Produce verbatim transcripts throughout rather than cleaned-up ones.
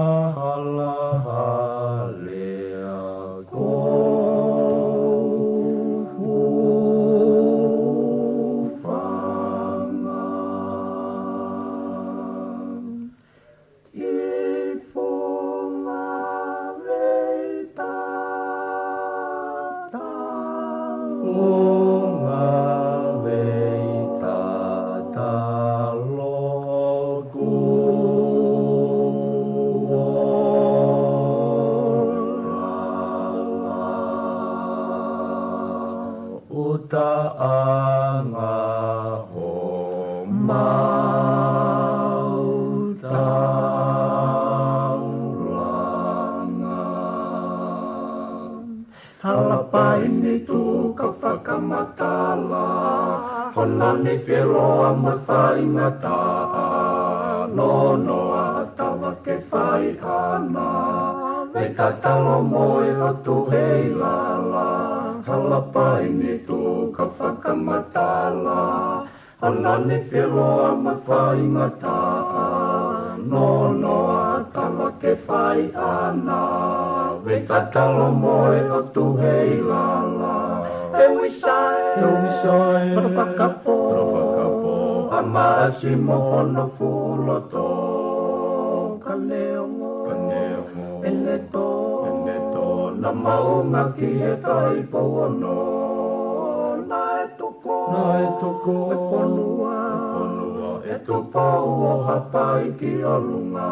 Halahalea ko fanga i fonga vei tata, fonga vei tata loku o lala. Utaʻanga ho mau taulanga. Halapaini tuʻu ka fakamatala, hono nifi ʻe loa mo faingataʻa, nonoa tava ke fai ʻana, vei tata lomoe ʻo tuheilala. Halapaini tuʻu ka fakamatala, hono nifi ʻe loa mo faingataʻa, nonoa tava ke fai ʻana, vei tata lomoe ʻo tuheilala. He uisae, he uisae, hono fakapo, hono fakapo, ʻa Maʻasi mo hono fuʻu loto. Ka neongo, ka neongo ʻene tō, ʻene tō, naʻa maunga ki he Taʻahipouono. Naʻe tuku, naʻe tuku e fonua, e fonua ʻe Tupou ʻo Haʻapai ki ʻolunga,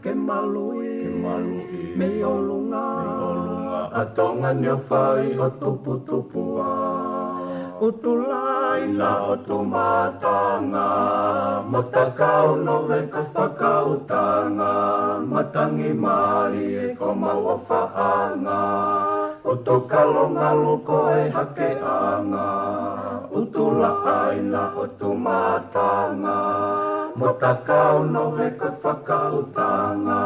ke maluʻi, ke maluʻi mei ʻolunga, mei ʻolunga ʻa Tonga ni ʻo fai ʻo tuputupuʻa. ʻUtulai na ʻo Tumatanga, mo Takau Nove ka fakautanga, matangi mālie ko mau ʻofaʻanga, ʻUtukalongalu ko e hakeʻanga, ʻUtulaʻai na ʻo Tumatanga, mo Takau Nove ka fakautanga,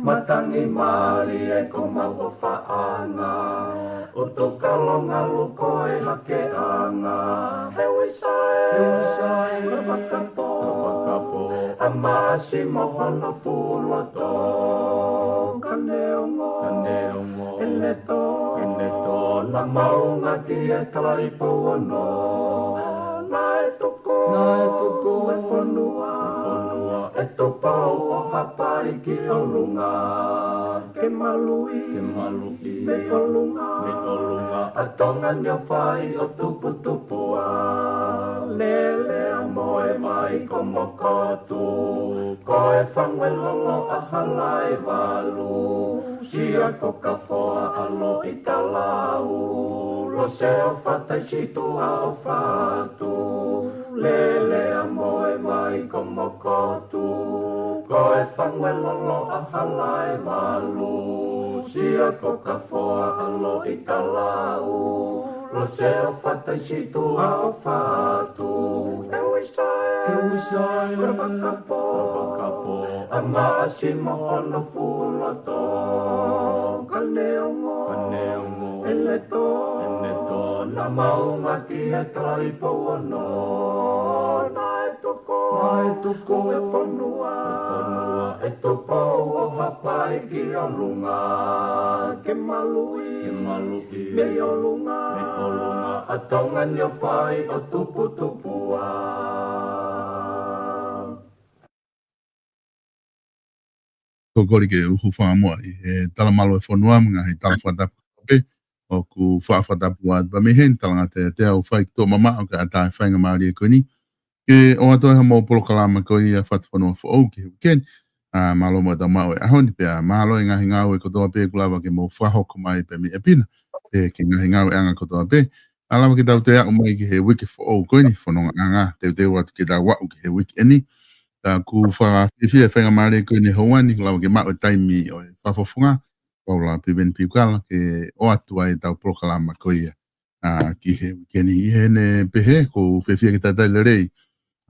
matangi mālie ko mau ʻofaʻanga, ʻUtukalongalu ko e hakeʻanga. He uisae, he uisae, hono fakapo, hono fakapo, ʻa Maʻasi mo hono fuʻu loto. Ka neongo, ka neongo ʻene tō, ʻene tō, naʻa maunga ki he Taʻahipouono. Naʻe tuku, naʻe tuku e fonua, e fonua ʻe Tupou ʻo Haʻapai ki ʻolunga, ke maluʻi, ke maluʻi mei ʻolunga, mei ʻolunga ʻa Tonga ni ʻo fai ʻo tuputupuʻa. Lele ʻa Moevaikomokotu, ko e fangu ʻe lolo ʻa Halaevalu, Siakokafoa ʻa Loʻitalau, Lose ʻo Fataisituʻa ʻo Fatu. Lele ʻa Moevaikomokotu, ko e fangu ʻe lolo ʻa Halaevalu, Siakokafoa ʻa Loʻitalau, Lose ʻo Fataisituʻa ʻo Fatu. He uisae, he uisae, hono fakapo, hono fakapo, ʻa Maʻasi mo hono fuʻu loto. Ka neongo, ka neongo ʻene tō, ʻene tō, naʻa maunga ki he Taʻahipouono. Naʻe tuku, naʻe tuku e fonua, e fonua ʻe Tupou ʻo Haʻapai ki ʻolunga, ke maluʻi, ke maluʻi mei ʻolunga, mei ʻolunga ʻa Tonga ni ʻo fai ʻo tuputupuʻa. Ko e kole ke u hūfanga muʻa ʻi he tala mālō e fonua mo e ngaahi tala fakatapu pē ʻoku faʻa fakatapu atu pē mei heni, talangata ʻiate au ʻoku fai ki tuʻa mamaʻo ke ʻatā e faingamālie ko eni ke ʻoatu ai haʻamou polokalama ko ia Fatufonua Foʻou ki he uike ni. ʻA, mālō muʻa ʻetau maʻu e ʻaho ni, pea mālō e ngaahi ngāue kotoa pē kuo lava ke mou fakahoko mai pē mei ʻapi na, pea ki he ngaahi ngāueʻanga kotoa pē. ʻA, lava ke tau toe aʻu mai ki he uike foʻou ko eni, fonongaʻanga, teuteu atu ke tau aʻu ki he uike eni. Ka ʻoku fakafiefia e faingamālie ko eni he houa ni, kuo lava ke maʻu e taimi ʻo e fakafofonga, Paula Piveni Piukala, ke ʻoatu ai ʻetau polokalama ko ia, ʻa, ki he uike ni. ʻI heʻene pehē, ʻoku ou fiefia ke talitali lelei,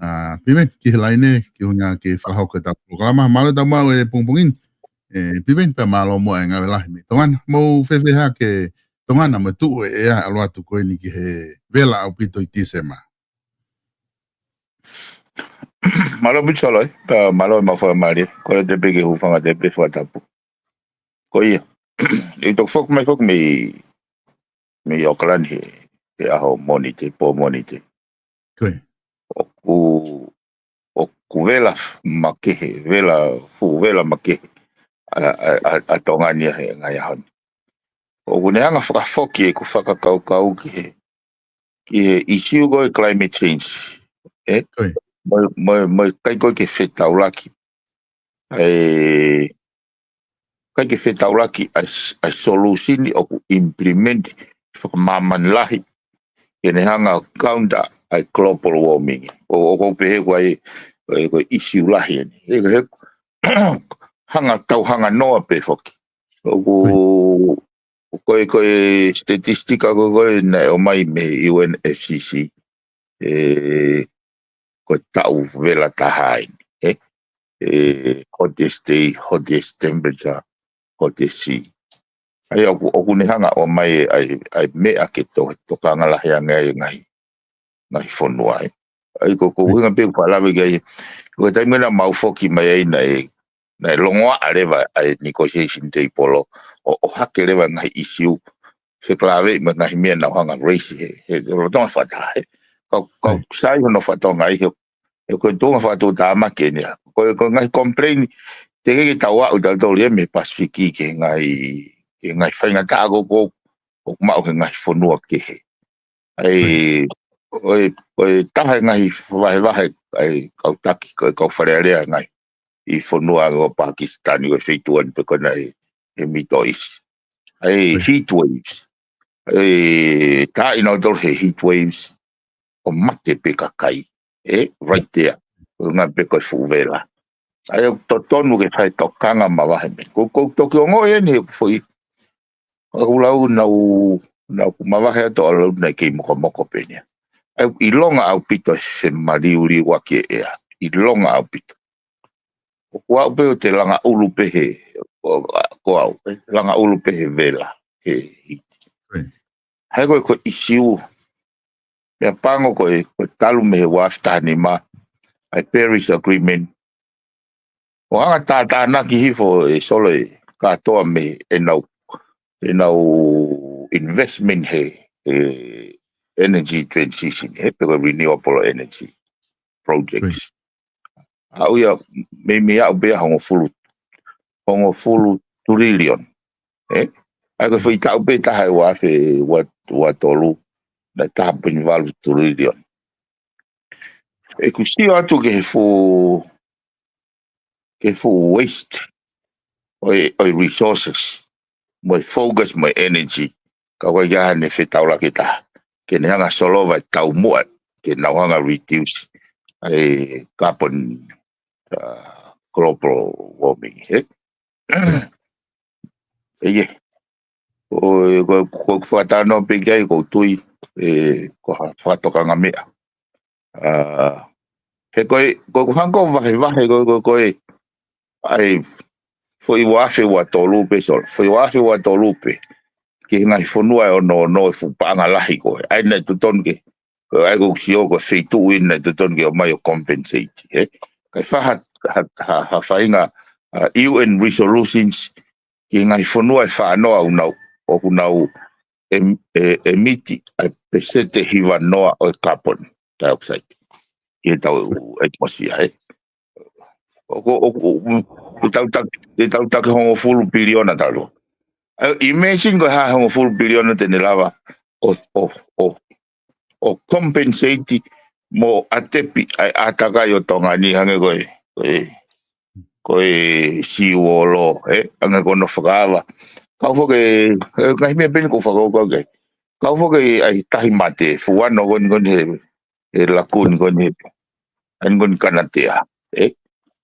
ʻa, Piveni ki he laine, ki he ʻuhinga ke fakahoko ʻetau polokalama. Mālō ʻetau maʻu e pongipongi ni, ʻe Piveni, pea mālō muʻa e ngāue lahi mei Tonga na. Mou fēfē hake Tonga na mo e tuʻu e ʻea ʻalu atu ko eni ki he vela ʻaupito ʻi Tīsema? Mālō Pita Solo, ē. Ka mālō e mau fakamālie. Ko e te peke hūfanga te pe fakatapu. Ko ia. ʻI toki foki mai foki mei, mei ʻAokalani he, he ʻaho Mōnite, pō Mōnite. Ko ia. ʻOku, ʻoku vela makehe, vela, fuʻu vela makehe. ʻA, ʻa, ʻa, ʻa Tonga ni he ngaahi ʻaho ni. ʻOku ne hanga fakafoki ʻeku fakakaukau ki he, ki he ʻisiū ko e climate change. Ē? Ko ia. Mo e, mo e, mo e ʻikai ko e ke fetaulaki. ʻA e, ʻikai ke fetaulaki ʻa e s-, ʻa e solution ʻoku implement fakamāmani lahi. Ke ne hanga counter ʻa e global warming. ʻO, ʻoku ou pehē ko e, ko e, ko e ʻisiū lahi eni. He, he, hanga tau hanga noa pē foki. ʻOku, Ko ia. ko e, ko e statistika ko e, ko e naʻe ʻomai mei he U N F C C. ʻE, ko e taʻu vela taha eni, ē? ʻE, hottest day, hottest temperature, hottest sea. ʻA ia ʻoku, ʻoku ne hanga ʻomai ʻa e, ʻa e meʻa ke to-, tokanga lahi ange ai e ngaahi, ngaahi fonua, ē? ʻA ia ko, ko e ʻuhinga pē ʻoku ou lave ki ai, ko e taimi naʻa mau foki mai ai naʻe, naʻe longoaʻa leva ʻa e negotiation table ʻo, ʻo ʻohake leva e ngaahi ʻisiū. Fekauʻaki mo e ngaahi meʻa naʻa nau hanga raise he, he lolotonga fakataha, ē. Kau, kau Ko ia. sai hono fatongia ʻi he, he ko e tuʻunga fakatuʻutāmaki eni ia. Ko e, ko e ngaahi complain, teʻeki ke tau aʻu tautolu ia mei he Pasifiki ki he ngaahi, ki he ngaahi faingataʻa ko, ko, ʻoku maʻu he ngaahi fonua kehe. ʻA ia, Ko ia. ko e, ko e taha e ngaahi vahevahe, ʻa e kau taki, ko e kau Fale Alea ngaahi ʻi fonua ko Pakisitani, ko e feituʻu eni pē ko ena ʻi he Middle East. ʻA ia, Ko ia. heat waves. ʻA ia, tā ʻi nautolu he heat waves, ʻo mate pē kakai. Ē, right there. Ko e ngaahi pē ko e fuʻu vela. ʻA ia, ʻoku totonu ke fai tokanga mavahe mei. Ko, ko e toki ongoʻi eni he foʻi. ʻOku lau naʻa ku, naʻa ku mavahe atu ʻo lau naʻe kei mokomoko pē eni ia. ʻA ia, ʻilonga ʻaupito e femaliuliuaki e ʻea. ʻIlonga ʻaupito. ʻOku ou pehē ʻoku te langa ʻulu pē he, ʻo, ko au, ē, langa ʻulu pē he vela, he heat. Ko ia. He ko e, ko e ʻisiū. Meʻapango ko e, ko e talu mei he ua afe taha nima, ʻa e Paris Agreement. ʻO hanga tātānaki hifo e Solo e kātoa mei heʻenau, ʻenau investment he, he energy transition, he pe ko e renewable energy projects. Ko ia. ʻA ia, mei, mei aʻu pē ia hongofulu, hongofulu trillion. Ē? ʻA ia ko e foʻi taʻu pē taha ʻi he ua afe ua, ua tolu, naʻe taha poini valu trillion. ʻOku sio atu ki he fuʻu, ki he fuʻu waste ʻo e, ʻo e resources, mo e focus, mo e energy. Ka ʻoku ʻikai ke ʻi ai haʻane fetaulaki ʻe taha. Ke ne hanga solova e taumuʻa, ke nau hanga reduce ʻa e carbon, uh, global warming, ē? ʻE, ʻe, ko, ko, ko e fakatātā pē ki ai, ʻoku ou tui, ē, ko ha fakatokanga meʻa. ʻA, he ko e, ko e hanga ʻo vahevahe, ko e, ko e, ko e, ʻa e, foʻi ua afe ua tolu pē, Solo. Foʻi ua afe ua tolu pē. Ki he ngaahi fonua ʻe ono ono e fuʻu paʻanga lahi ko ē. ʻA ia naʻe totonu ke, ko e ʻai ko sio ko e feituʻu ʻe naʻe totonu ke ʻomai ʻo compensate, ē? Kae fai ha, ha, ha, ha faʻahinga, uh, U N resolutions ki he ngaahi fonua ʻe fā noa ʻoku nau, ʻoku nau em-, e, emit ʻa e peseti ʻe hiva noa ʻo e carbon dioxide ʻi heʻetau atmosphere, ē? ʻOku, ʻoku, ʻoku, ʻoku tau taki, ʻoku tau taki hongofulu piliona talu. ʻA ia, imagine ko e hā hongofulu piliona te ne lava ʻo, ʻo, ʻo, ʻo compensate mo ʻatepi ʻa e ʻātakai ʻo Tonga ni hangē ko e, ko e, ko e seawall, ē, hangē ko hono fakaava. Kau foki, ē, ngaahi meʻa pē eni ʻoku ou fakakaukau ki ai. Kau foki ʻa e tahi mate, fuʻu ano ko eni ko eni he, he lagoon ko eni he, ʻa eni ko eni Kanatea, ē.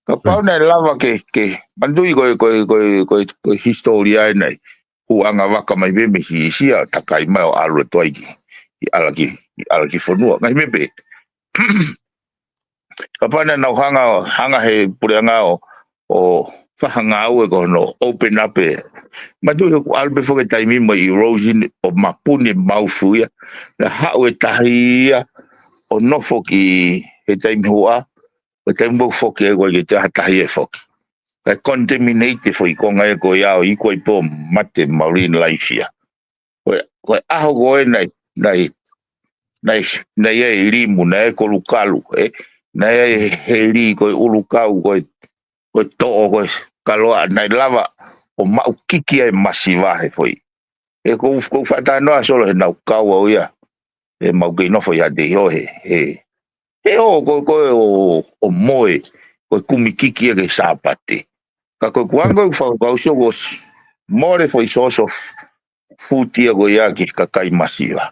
Kapau naʻe lava ke, ke, manatuʻi ko e, ko e, ko e, ko e, ko e hisitōlia ʻeni. Hūʻanga vaka mai pē mei Sisia, takai mai ʻo ʻalu atu ai ki, ki ʻAlaki, ki ʻAlakifonua. Ngaahi meʻa pē. Kapau naʻa nau hanga, hanga he puleʻanga ʻo, ʻo fai ha ngāue ko hono open up ē. Manatuʻi he ʻoku ʻalu pē foki e taimi mo e erosion ʻo mapuni e maufu ia. Naʻe haʻu e tahi ia ʻo nofo ki he taimi huʻa. Ko e taimi ʻoku foki ai ko ē ke te aha tahi e foki. Kae contaminate e foʻi konga ē ko ia ʻo iku ai pē ʻo mate marine life ia. Ko e, ko e ʻaho ko ē naʻe, naʻe, naʻe, naʻe ʻi ai e limu, naʻe ʻi ai e kolukalu, ē? Naʻe ʻi ai e heli, ko e ʻulukau, ko e, ko e toʻo, ko e kaloa, naʻe lava ʻo maʻu kiki ai e masiva he foʻi. ʻE ʻoku, ʻoku ou faʻa talanoa Solo he naʻa ku kau au ia. ʻE mau kei nofo ʻi Haʻateiho he, he, he ʻo, ko, ko e ʻo, ʻo moe, ko e kumi kiki ia ki he Sāpate. Ka ko e kuanga ʻoku fakakaukau Solo ʻoku mole foʻi source of food ia ko ia ki he kakai masiva.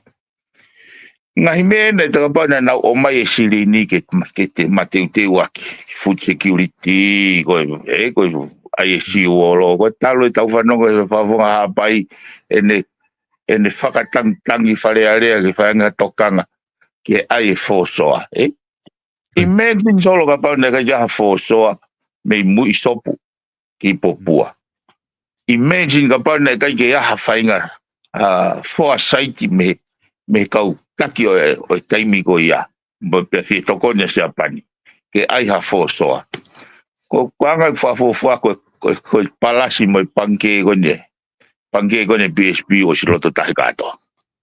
Ngaahi meʻa ena ʻe takapau naʻa nau ʻomai e silini ke, ke te mateuteu ʻaki. Food security, ko e, ē, ko e ʻai e siuolo, ko e talu e tau fanongo he Fakafofonga Haʻapai, ʻene, ʻene fakatangitangi Fale Alea ke fai ange ha tokanga ke ʻai e fōsoa, ē? Imagine Solo kapau naʻe ʻikai ke ʻi ai ha fōsoa mei Muiʻisopu ki Popua. Imagine kapau naʻe ʻikai ke ʻi ai ha faʻahinga, ā, foresight mei, mei he kau taki ʻo e, ʻo e taimi ko ia. Mo pea fie tokoni ʻa Siapani ke ʻai ha fōsoa. Ko, ko e anga ʻeku fakafuofua ko e, ko e, ko e palasi mo e pangikē ko eni. Pangikē ko eni BSP ʻosi loto tahi kātoa.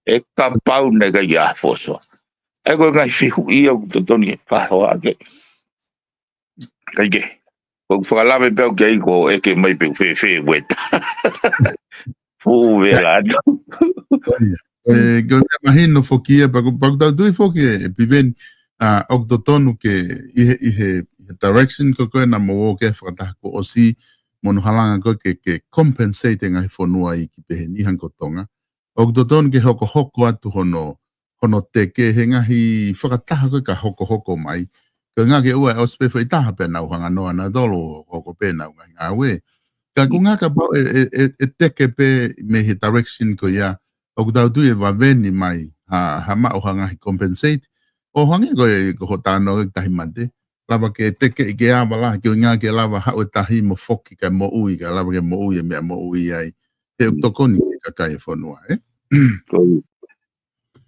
ʻE kapau naʻe ʻikai ke ʻi ai ha fōsoa. ʻE ko e ngaahi fehuʻi ia ʻoku totonu ke fakahoa ke. Kae kehe. Ko e fakalave pē au ki ai ko e ʻeke mai pe ʻoku fēfē ueta. Fuʻu vela atu. ʻIo. ʻE, ko e meʻa mahino foki ia, pea ʻoku, pea ʻoku tau tui foki ē, ʻe Piveni, ā, ʻoku totonu ke ʻi he, ʻi he, ʻi he direction ko ē naʻa mou ō ki ai he fakataha kuo ʻosi, mo hono halanga ko ē ke, ke compensate e ngaahi fonua iiki pehē ni hangē ko Tonga. ʻOku totonu ke hokohoko atu hono, hono teke he ngaahi fakataha ko ē ka hokohoko mai. Ko e ʻuhinga ke ʻoua ʻe ʻosi pē foʻi taha pea nau hanga noa nautolu ʻo hokohoko pē ʻenau ngaahi ngāue. Ka ʻoku ʻuhinga kapau ʻe, ʻe, ʻe, ʻe teke pē mei he direction ko ia, ʻoku tau tui ʻe vave ni mai ha, ha maʻu ha ngaahi compensate. ʻO hangē ko e, ko hoʻo talanoa ki he tahi mate. Lava ke teke ʻi ke ava lahi, ke ʻuhinga ke lava haʻu e tahi mo foki kae moʻui, kae lava ke moʻui e meʻa moʻui ai. He ʻoku tokoni ki he kakai e fonua, ē? Ko ia.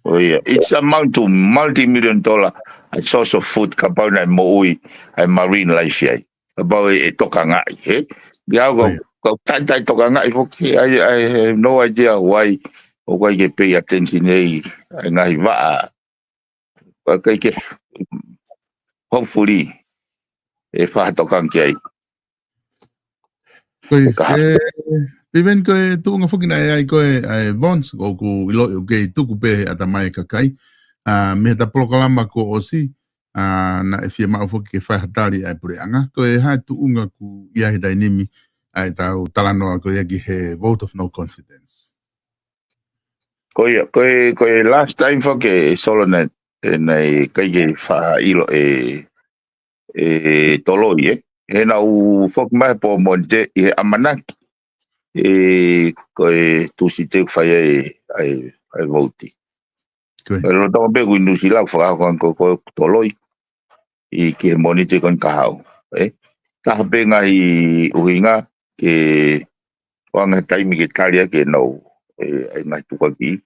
Ko ia. It's amount to multi-million dollar, a source of food, kapau naʻe moʻui ʻa e marine life ai. Kapau ʻe, ʻe tokangaʻi, ē? Ia au kau, ko ia, kau taitai tokangaʻi foki, I, I have no idea why ʻoku ʻikai ke pay attention ai, ʻa e ngaahi vaʻa. Ka ʻikai ke, hopefully, ʻe fakatokanga ki ai. Ko ia, ʻe, Piveni ko e tuʻunga foki naʻe ʻai ko ē ʻa e bonds, ʻoku ʻiloʻi ʻoku kei tuku pē he ʻatamai e kakai. Ā, mei heʻeta polokalama kuo ʻosi, ā, naʻe fiemaʻu foki ke fai ha tali ʻa e puleʻanga. Ko e hā e tuʻunga ʻoku ʻi ai he taimi ni, ʻa ʻetau talanoa ko ia ki he vote of no confidence. Ko ia, ko e, ko e last time foki ē Solo naʻe, ē, naʻe ʻikai ke faʻa ʻilo ʻe, ʻe Toloi, ē. He naʻa ku foki mai he pō Mōnite ʻi he ʻamanaki. Ē, ko e Tūsite ʻoku fai ai, ai, ai vouti. Ko ia. Ko e lolotonga pē ʻeku ʻi Nuʻusila ʻoku fakahoko ange ko, ko Toloi ʻi ki he Mōnite ko eni kahaʻu. Ē? Taha pē ngaahi ʻuhinga ke ʻoange taimi ke tali ʻaki ʻenau, ē, ʻa e ngaahi tukuakiʻi.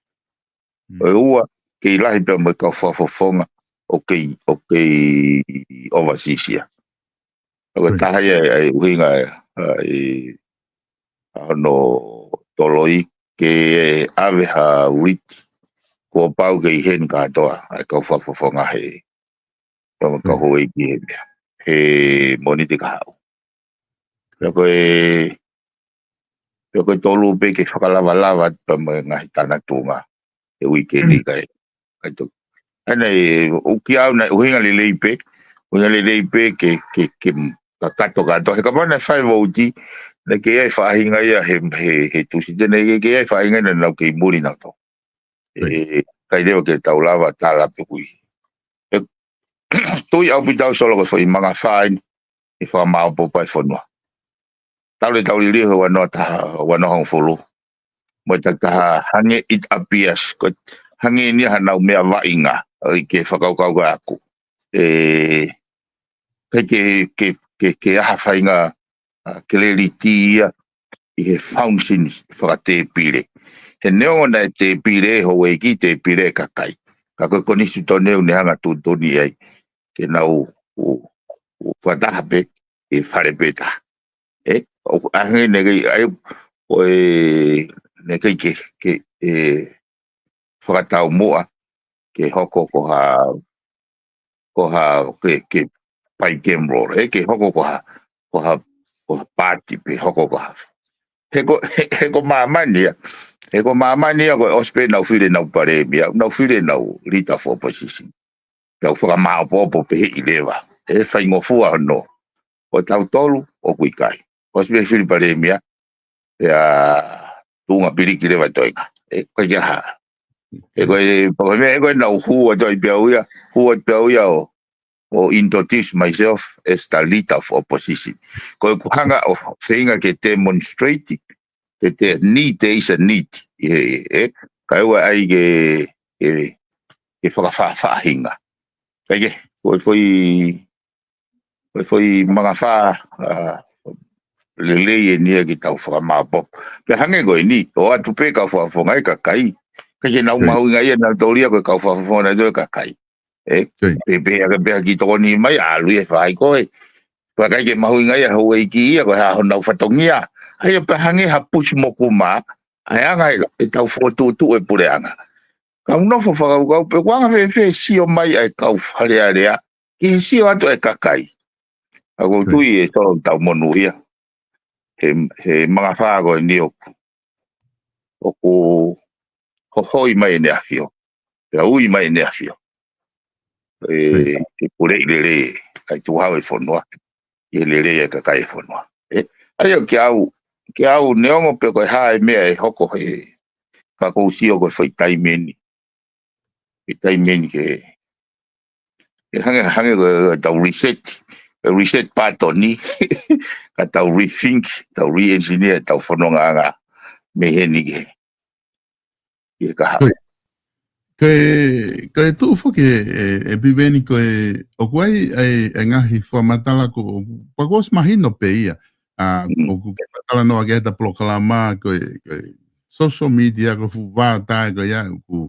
Mm. Ko e ua, kei lahi pea mo e kau fakafofonga ʻoku kei, ʻoku kei overseas ia. Ko ia. Ko e taha ia ʻa e ʻuhinga ʻa e, ʻa e, ʻa hono Toloi ke ʻave ha uiti kuo pau ke ʻi heni kātoa ʻa e kau fakafofonga he, pea mo e kau, mm, houʻeiki he, he Mōnite kahaʻu. Pea ko e, pea ko e tolu pē ke fakalavalava pea mo e ngaahi tana tuʻunga he uike ni kae, kae toki. ʻA ia naʻe, ʻoku kiate au naʻe ʻuhinga lelei pē, ʻuhinga lelei pē ke, ke, ke kakato kātoa. He kapau naʻe fai vouti, naʻe kei ʻi ai e faʻahinga ia he, he, he Tūsite naʻe kei, kei ʻi ai e faʻahinga naʻa nau kei muli nautolu. Right. Ē, ʻikai leva ke tau lava tala pe kui. ʻE, tui ʻaupito au Solo ko e foʻi mangafā eni ʻe fakamāʻopoʻopo ai e fonua. Talu e tau liliu he ua noa taha, ua noa hongofulu. Mo e taki taha hangē it appears, ko e hangē ni hanau meʻa vaʻinga, ʻo ʻikai ke fakakaukau ʻaʻaku. Ē, ʻikai ke, ke, ke, ke ʻi ai ha faʻahinga, ā, clarity ia ʻi he function fakatēpile. He neongo naʻe tēpile houʻeiki, tēpile kakai. Ka ko e konisitūtone ʻoku ne hanga tuʻutuʻuni ai ke nau, ʻo, ʻoku fakataha pē, ʻe fale pē taha. ʻE, ʻoku ʻahe ne kei, ʻai, ko e, ne kei ke, ke, ʻe, fakataumuʻa, ke hoko ko ha, ko ha, ke, ke pai game roll, ʻe, ke hoko ko ha, ko ha, ko ha pāti pē hoko ko ha. He ko, he, he ko māmani ia, he ko māmani ia ko e ʻosi pē nau fili nau palēmia, nau fili nau leader of opposition. Pea u fakamāopoopo pē heʻi leva. ʻE faingofua hono. Ko tautolu, ʻoku ʻikai. ʻOsi pē fili palēmia, pea tuʻunga piliki leva toenga. ʻE, ko ia ha. ʻE, ko e, ko e meʻa, ʻe, ko e nau hua toi pea uia, hua pea uia ʻo, ʻo introduce myself as the leader of opposition. Ko e kuhanga ʻo feinga ke demonstrate, te te need, there is a need. ʻE, ʻe, ka ua ai ke, ke, ke fakafaʻafaʻahinga. Kai ke, ko e foʻi, ko e foʻi mangafā, ʻa, lelei eni ia ke tau fakamāopoopo. Pea hangē ko eni, ʻoatu pē kau fakafofonga ʻa e kakai. Kai ke nau mahuʻinga ia nau tōlia ko e kau fakafofonga nau tōlia kakai. ʻE, pea, pea, pea ki tokoni mai, ʻalu ia fai ko e. Pea kai ke mahuʻinga ia houʻeiki ia, ko e hā honau fatongia. ʻAi ia pea hangē ha pusi mo kuma, ʻa e anga ʻe, ʻe tau fokotuʻutuʻu e puleʻanga. Kau nofo fakakaukau, pe ko e anga fēfē sio mai ʻa e kau Fale Alea, ki he sio atu ʻa e kakai. ʻA ko u tui ʻe tau tau monū ia. He, he mangafā ko eni ʻoku, ʻoku hohoi mai ʻEne ʻAfio. Pea ui mai ʻEne ʻAfio. ʻE, ke puleʻi lelei, kai tuʻu hau e fonua. ʻE lelei e kakai e fonua. ʻE, ʻai ʻo ke au, ke au neongo pe ko e hā e meʻa ʻe hoko he, ka ko u sio ko e foʻi taimi eni. He taimi eni ke, ke hangē, hangē ko e tau reset, e reset patoni, ka tau rethink, tau re-engineer, tau fonongaʻanga, mei heni ke, ke kaha. Ko e, ko e, ko e tuʻu foki ʻe, ʻe, ʻe Piveni ko e, ʻoku ʻi ai, ʻa e, ʻa e ngaahi fakamatala ko, pea kuo ʻosi mahino pē ia, ʻa, ʻoku ke fakatalanoa ki ai he polokalama, ko e, ko e social media, ko e fuʻu vā tae ko ia, ʻoku,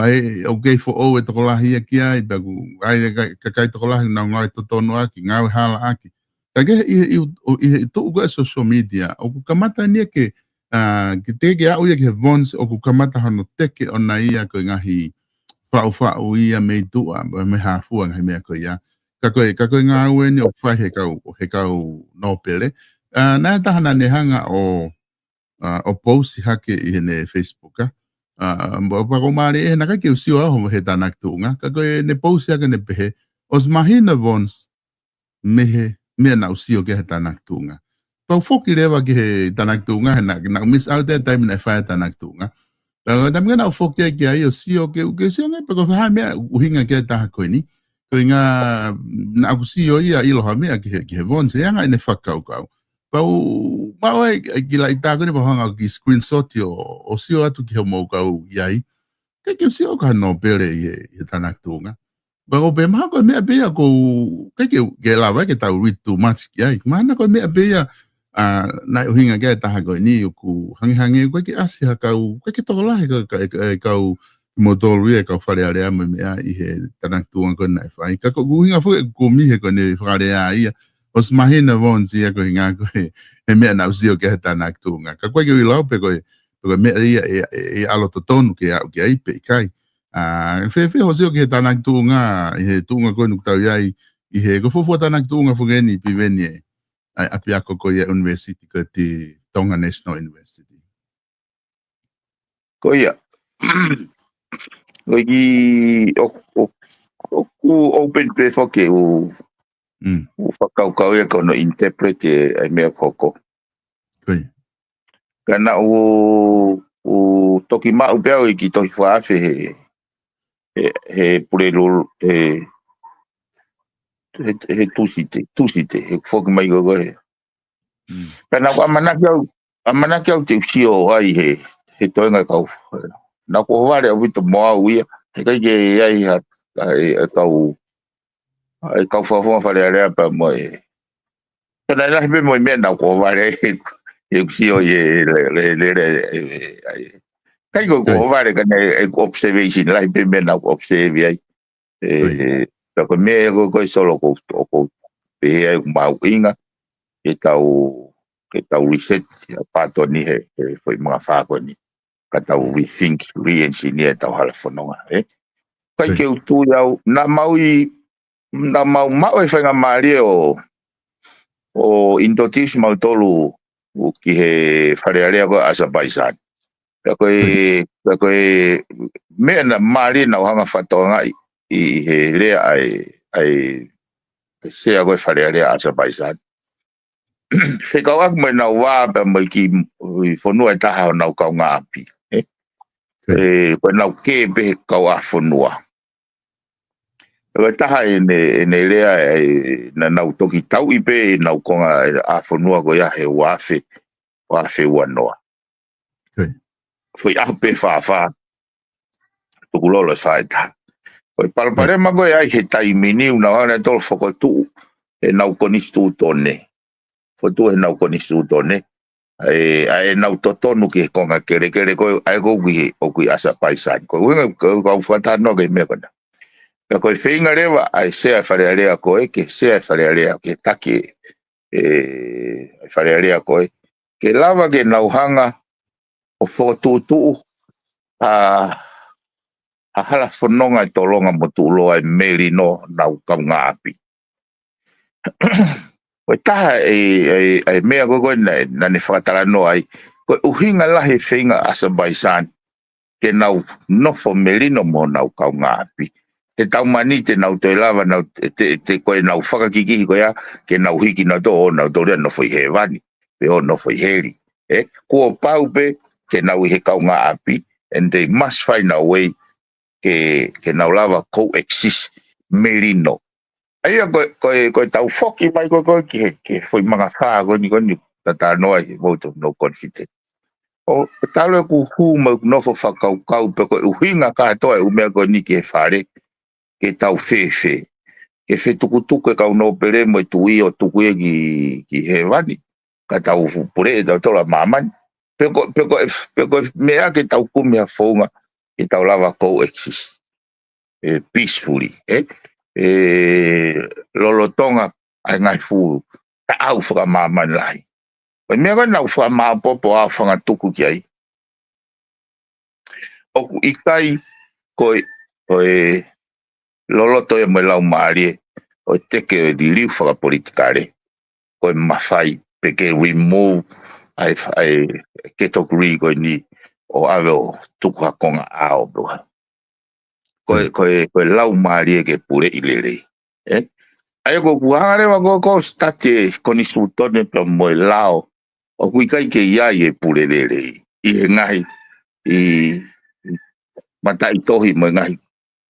pea ʻoku kei foʻou e tokolahi ia ki ai, pea ʻoku ʻi ai e ka-, kakai tokolahi nau ngāue totonu ʻaki, ngāue hala ʻaki. Ka ke ʻi he, ʻi he, ʻi he tuʻu ko e social media, ʻoku kamata eni ia ke, ʻa, ke teke aʻu ia ki he Vons, ʻoku kamata hono teke ʻona ia ko e ngaahi faʻufaʻu ia mei tuʻa, mei hā fua ngaahi meʻa ko ia. Ka ko e, ka ko e ngāue eni ʻoku fai he kau, he kau nōpele. ʻA, naʻe taha naʻa ne hanga ʻo, ʻa, ʻo pousi hake ʻi heʻene Facebook, ʻa. ʻA, mo, pea ko u mālie ʻe naʻe ʻikai ke u sio au he tānaki tuʻunga. Ka ko ʻene pousi hake ʻene pehē, ʻosi mahino Vons, mei he, meʻa naʻa ku sio ki ai he tānaki tuʻunga. Pea u foki leva ki he tānaki tuʻunga, he naʻa, naʻa ku miss out e taimi naʻe fai ai e tānaki tuʻunga. Pea ko e taimi naʻa ku foki ai ki ai ʻo sio ke, ke sio ange pe ko e hā e meʻa ʻuhinga ki ai e taha ko eni. Ko e ʻuhinga naʻa ku sio ia ʻilo ha meʻa ki he, ki he Vons, he anga ʻene fakakaukau. Pea u, pea u ʻai, ʻai ki laʻi tā ko eni pea u hanga ki screenshot ʻo, ʻo sio atu ki hoʻomou kau ʻi ai. Ke, ke sio ka nōpele ʻi he, ʻi he tānaki tuʻunga. Pea ko u pehē mahalo ko e meʻa pē ia ko u, ke, ke, ke lava ke tau read too much ki ai. Mahalo ko e meʻa pē ia, ʻa, naʻe ʻuhinga ki ai e taha ko eni ʻoku hangehangē ʻoku ʻikai ke ʻasi ha kau, ʻikai ke tokolahi ka, ka, ka, kau kimoutolu ia kau Fale Alea mo e meʻa ʻi he tānaki tuʻunga ko ē naʻe fai. Ka ko ʻeku ʻuhinga foki ʻeku kumi he ko ʻene fakalea ia. ʻOsi mahino Vons ia ko e ʻuhinga ko e, he meʻa naʻa ku sio ki ai he tānaki tuʻunga. Ka ʻoku ʻikai ke u ʻilo pe ko e, pe ko e meʻa ia ʻe, ʻe, ʻe ʻalu totonu ke aʻu ki ai pe ʻikai. ʻA, fēfē hoʻo sio ki he tānaki tuʻunga, ʻi he tuʻunga ko eni ʻoku tau ʻi ai, ʻi he ko e fuofua tānaki tuʻunga foki eni Piveni ē, ʻa e ʻapiako ko ia university ko e Tonga National University. Ko ia. Ko e kiʻi, ʻo, ʻo, ʻoku open pē foki ʻeku, ʻeku fakakaukau ia ko hono interpret e, ʻa e meʻa ʻoku hoko. Ko ia. Ka naʻa ku, ku toki maʻu pē au e kiʻi tohi fakaafe he, he, he Pulelulu, he, he, he Tūsite, Tūsite, he foki mai ko ē ko ē. Ka naʻa ku ʻamanaki au, ʻamanaki au te u sio ai he, he toenga e kau. Naʻa ku ʻohovale ʻaupito mo au ia, he ʻikai ke ʻi ai ha, ʻa e, ʻa e kau, ʻa e kau fakafofonga Fale Alea pea mo e. Ka naʻe lahi pē mo e meʻa naʻa ku ʻohovale ai, he, he u sio ʻi he, le, le, le, le, ʻa e. ʻIkai ko ʻeku ʻohovale ka naʻe, ʻeku observation, lahi pē meʻa naʻa ku observe ai. ʻE, ʻe, ka ko e meʻa ko, ko e solo ko, ko, ko, pehē ai ʻoku mahuʻinga ke tau, ke tau reset ʻa Patoni he, he foʻi mangafā ko eni. Ka tau rethink, re-engineer ʻetau hala fononga, ē? Kai ke u tui au, naʻa mau ʻi, naʻa mau maʻu e faingamālie ʻo, ʻo introduce mautolu ki he Fale Alea ko ē ʻAsapaisan. Pea ko e, pea ko e meʻa naʻe mālie naʻa ku hanga fakatokangaʻi ʻi he lea ʻa e, ʻa e, ʻa e sea ko ē Fale Alea ʻAsapaisan. Fekauʻaki mo ʻenau vā pea mo e kiʻi fonua ʻe taha honau kaungāʻapi. Ē? Ko ʻenau kē pē he kauʻāfonua. Ko e taha ʻene, ʻene lea ē, naʻa nau toki tauʻi pē ʻenau konga ʻāfonua ko ia he ua afe, ua afe ua noa. Foʻi ʻaho pē fāfā, tukulolo ʻe fā ʻe taha. Ko e palopalema ko ē ʻi he taimi ni, ʻoku nau hanga ʻo tolo fokotuʻu ʻenau konisitūtone. Fokotuʻu ʻenau konisitūtone. ʻA e, ʻa ʻenau totonu ki he konga kelekele ko ē, ʻa ē ko ē ʻoku ʻi he, ʻoku ʻi ʻAsapaisan. Ko e ʻuhinga ko ē kau fakatano ki he meʻa ko ena. Pea ko e feinga leva ʻa e sea Fale Alea ko ē, ke sea Fale Alea, ke taki ē, ʻa e Fale Alea ko ē. Ke lava ke nau hanga ʻo fokotuʻutuʻu ʻa, ʻa e hala fononga ʻe tolonga mo tuʻuloa e melino honau kaungāʻapi. Ko e taha e, e, e meʻa ko ē ko ē naʻe, naʻa ne fakatalanoa ai, ko e ʻuhinga lahi e feinga ʻAsapaisan ke nau nofo melino mo honau kaungāʻapi. He taumaiā te nau toe lava, nau, te, te, te ko ʻenau fakakikihi ko ia, ke nau hiki nautolu ʻo nau toe nofo ʻi hēvani, pe ʻo nofo ʻi heli. Ē, kuo pau pē ke nau ʻi he kaungāʻapi, and they must find a way ke, ke nau lava coexist melino. ʻA ia ko e, ko e, ko ʻetau foki mai ko ē, ko ē ki he, ki he foʻi mangafā ko eni, ko eni, tatanoa ʻi he vote of no confidence. ʻO, ʻo talu ʻeku hū mai ʻeku nofo fakakaukau pe ko e ʻuhinga kātoa e ʻū meʻa ko eni ki he Fale, ke tau fēfē. Ke fetukutuku e kau nōpele mo e tuʻi ʻo tuku ia ki, ki hēvani. Ka tau fu-, puleʻi ʻe tautolu ʻa māmani. Pe ko, pe ko, pe ko e meʻa ke tau kumi ha founga, ke tau lava coexist. Ē, peacefully, ē? Ē, lolotonga ʻa e ngaahi fuʻu taʻau fakamāmani lahi. Ko e meʻa ko ē naʻa ku fakamāopoopo ʻo fangatuku ki ai. ʻOku ʻikai ko e, ko e loloto ia mo e laumālie ʻo e teke ʻo e liliu fakapolitikale. Ko e mafai pē ke remove ʻa e, ʻa e category ko eni ʻo ʻave ʻo tuku ha konga ʻao pē ua. Ko e, ko e, ko e laumālie ke puleʻi lelei. Ē? ʻA ia ko ʻeku hanga leva ko ē ʻo study e konisitūtone pea mo e lao. ʻOku ʻikai ke ʻi ai e pule lelei. ʻI he ngaahi, ʻi, ʻi mataʻitohi mo e ngaahi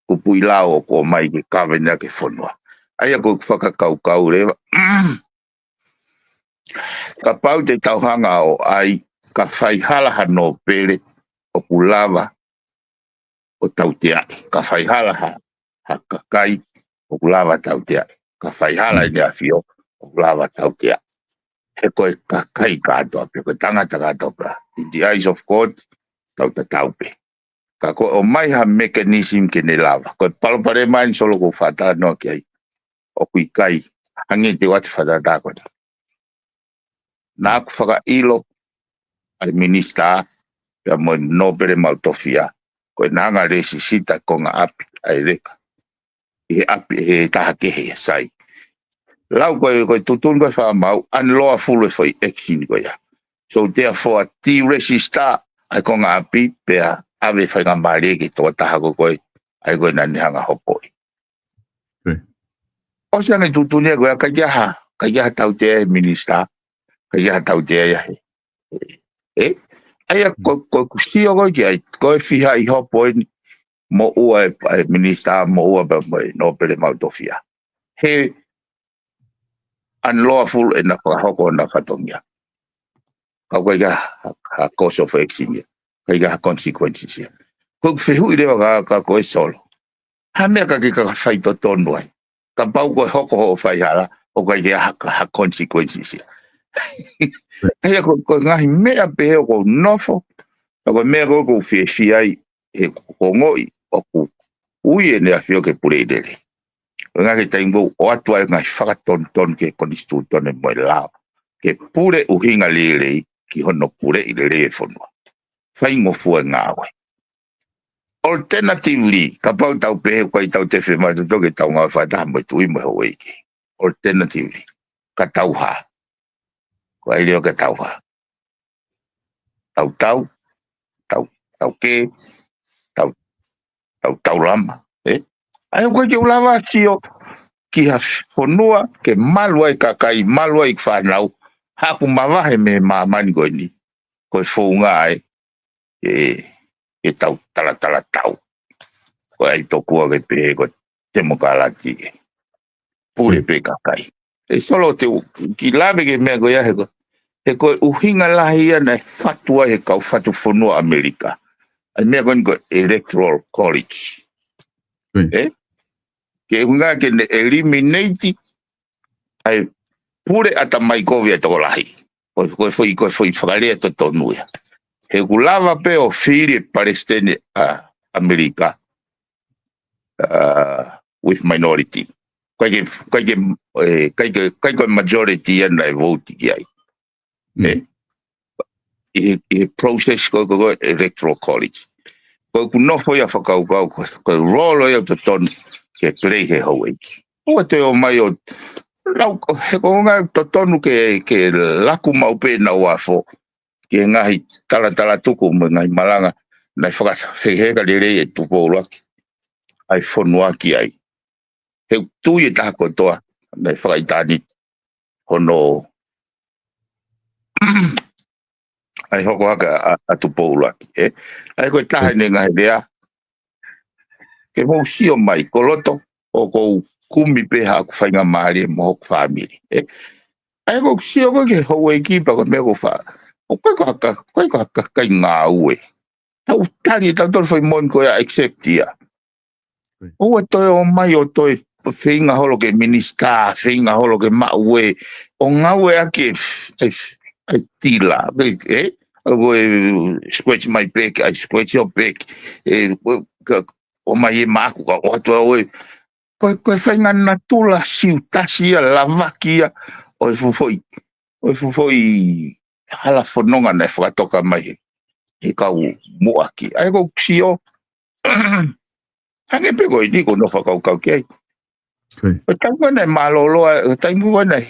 kupuʻi lao ʻoku ʻomai ke govern ʻaki e fonua. ʻA ia ko ʻeku fakakaukau leva. Kapau te tau hanga ʻo ʻai, ka faihala ha nōpele ʻoku lava ʻo tauteaʻi. Ka faihala ha, ha kakai ʻoku lava tauteaʻi. Ka faihala ʻene ʻAfio ʻoku lava tauteaʻi. He ko e kakai kātoa pē, ko e tangata kātoa pē. In the eyes of God, tau tatau pē. Ka ko e ʻomai ha mechanism ke ne lava. Ko e palopalema eni Solo ʻoku ou fakatalanoa ki ai. ʻOku ʻikai, hangē te u ʻoatu e fakatātā ko ena. Naʻa ku fakaʻilo ʻa e minisitā, pea mo e nōpele maʻu tofiʻa, ko ʻena hanga ʻo lēsisita e konga ʻapi ʻa e leka. ʻI he ʻapi, he taha kehe ʻi he sai. Lau ko e, ko e tuʻutuʻuni ko ē fakamaau, unlawful e foʻi action ko ia. So therefore, deregister ʻa e konga ʻapi, pea ʻave faingamālie ki he tokotaha ko ē ko ē, ʻa ia ko ē naʻa ne hanga ʻo hopoʻi. ʻOsi ange tuʻutuʻuni ia ko ia, ʻikai ke ʻi ai ha, ʻikai ke ʻi ai ha tautea ʻi he minisitā, ʻikai ke ʻi ai ha tautea ia he. Ē? ʻA ia ko, ko ʻeku sio ko ē ki ai, ko e fiha ʻi hopo eni, moʻua e, e minisitā, moʻua pē mo e nōpele maʻu tofiʻa. He unlawful ʻena fakahoko ʻena fatongia. Ka ʻoku ʻikai ha, ha course of action ia. ʻIkai ha consequences ia. Ko ʻeku fehuʻi leva kia, kia koe Solo. Ha meʻa ka ke ka faitotonu ai. Kapau ko e hoko hoʻo faihala, ʻoku ʻikai ke ha, ha consequences ia. ʻA ia ko, ko e ngaahi meʻa pehē ʻoku ou nofo, ka ko e meʻa ko ē ʻoku ou fiefia ai, he ʻoku ou ongoʻi, ʻoku ui ʻene ʻAfio ke puleʻi lelei. Ko e ngaahi taimi ʻoku ʻoatu ai e ngaahi fakatonutonu ki he konisitūtone mo e lao ke pule ʻuhinga lelei ki hono puleʻi lelei e fonua. Faingofua e ngāue. Alternatively, kapau tau pehē ʻoku ʻikai tau toe fiemaʻu ʻe tautolu ke tau ngāue fakataha mo e tuʻi mo e houʻeiki. Alternatively, ka tau hā. Ko ai leva ka tau hā. Tau tau, tau, tau kē, tau, tau, tau lama, ē? ʻA ia ʻoku ʻikai ke u lava sio ki ha fonua ke malu ai e kakai, malu ai e fānau, haʻaku mavahe mei he māmani ko eni. Ko e founga ē, ē, ʻetau talatala tau. Ko ai tokua ke pehē ko e temokalati ē. Pule pē kakai. ʻE Solo, te u kiʻi lave ki he meʻa ko ia he ko, he ko e ʻuhinga lahi ia naʻe fatu ai he kau fatu fonua ʻAmelika ʻa e meʻa ko eni ko e Electoral College. Ē? Ke ʻuhinga ke ne eliminate ʻa e pule ʻatamai kovi ʻa e tokolahi. Ko, ko e foʻi, ko e foʻi fakalea totonu ia. He ʻoku lava pē ʻo fili e palesiteni ʻa ʻAmelika, uh, with minority. ʻIkai ke, ʻikai ke, ē, ʻikai ke, ʻikai ko e majority ia naʻe vote ki ai. Ē? ʻI he, ʻi he process ko, ko, ko e Electoral College. Ko ʻeku nofo ia fakakaukau, ko, ko e role ia totonu ke play he houʻeiki. ʻOua te ō mai ʻo, lau, he ko e ʻuhinga totonu ke, ke laku maʻu pē naʻa uafo ki he ngaahi talatala tuku mo e ngaahi malanga naʻe fakafeheka lelei ʻe Tupou ʻUluaki ʻa e fonua ki ai. He ʻoku tui e taha kotoa naʻe fakaʻitāniti hono ʻa e hoko hake ʻa, ʻa Tupou ʻUluaki, ē? ʻA ia ko e taha ʻene ngaahi lea, ke mou sio mai, ko loto, ʻoku ou kumi pē haʻaku faingamālie mo hoku fāmili, ē? ʻA ia ko e sio ko ē ki he houʻeiki pea ko e meʻa ko e fā, ʻoku ʻikai ko ha ka, ʻikai ko ha kakai ngāue. Tau tali, tau tali foʻi moʻoni ko ia, accept ia. ʻOua toe ō mai ʻo toe feinga holo ke minisitā, feinga holo ke maʻu ē, ʻo ngāueʻaki e, e, e tila, ē? ʻA ko e scratch my back, I scratch your back, ē, ko, ka, ʻomai e maku ka ʻoatu ʻe koe. Ko, ko e faʻahinga natula siutasi ia, lavaki ia ʻo e fuʻu foʻi, ʻo e fuʻu foʻi hala fononga naʻe fakatoka mai he, he kau muʻaki. ʻA ia ko e sio, hangē pē ko eni ko hono fakakaukau ki ai. Ko e taimi ko ē naʻe mālōlō ai, ko e taimi ko ē naʻe,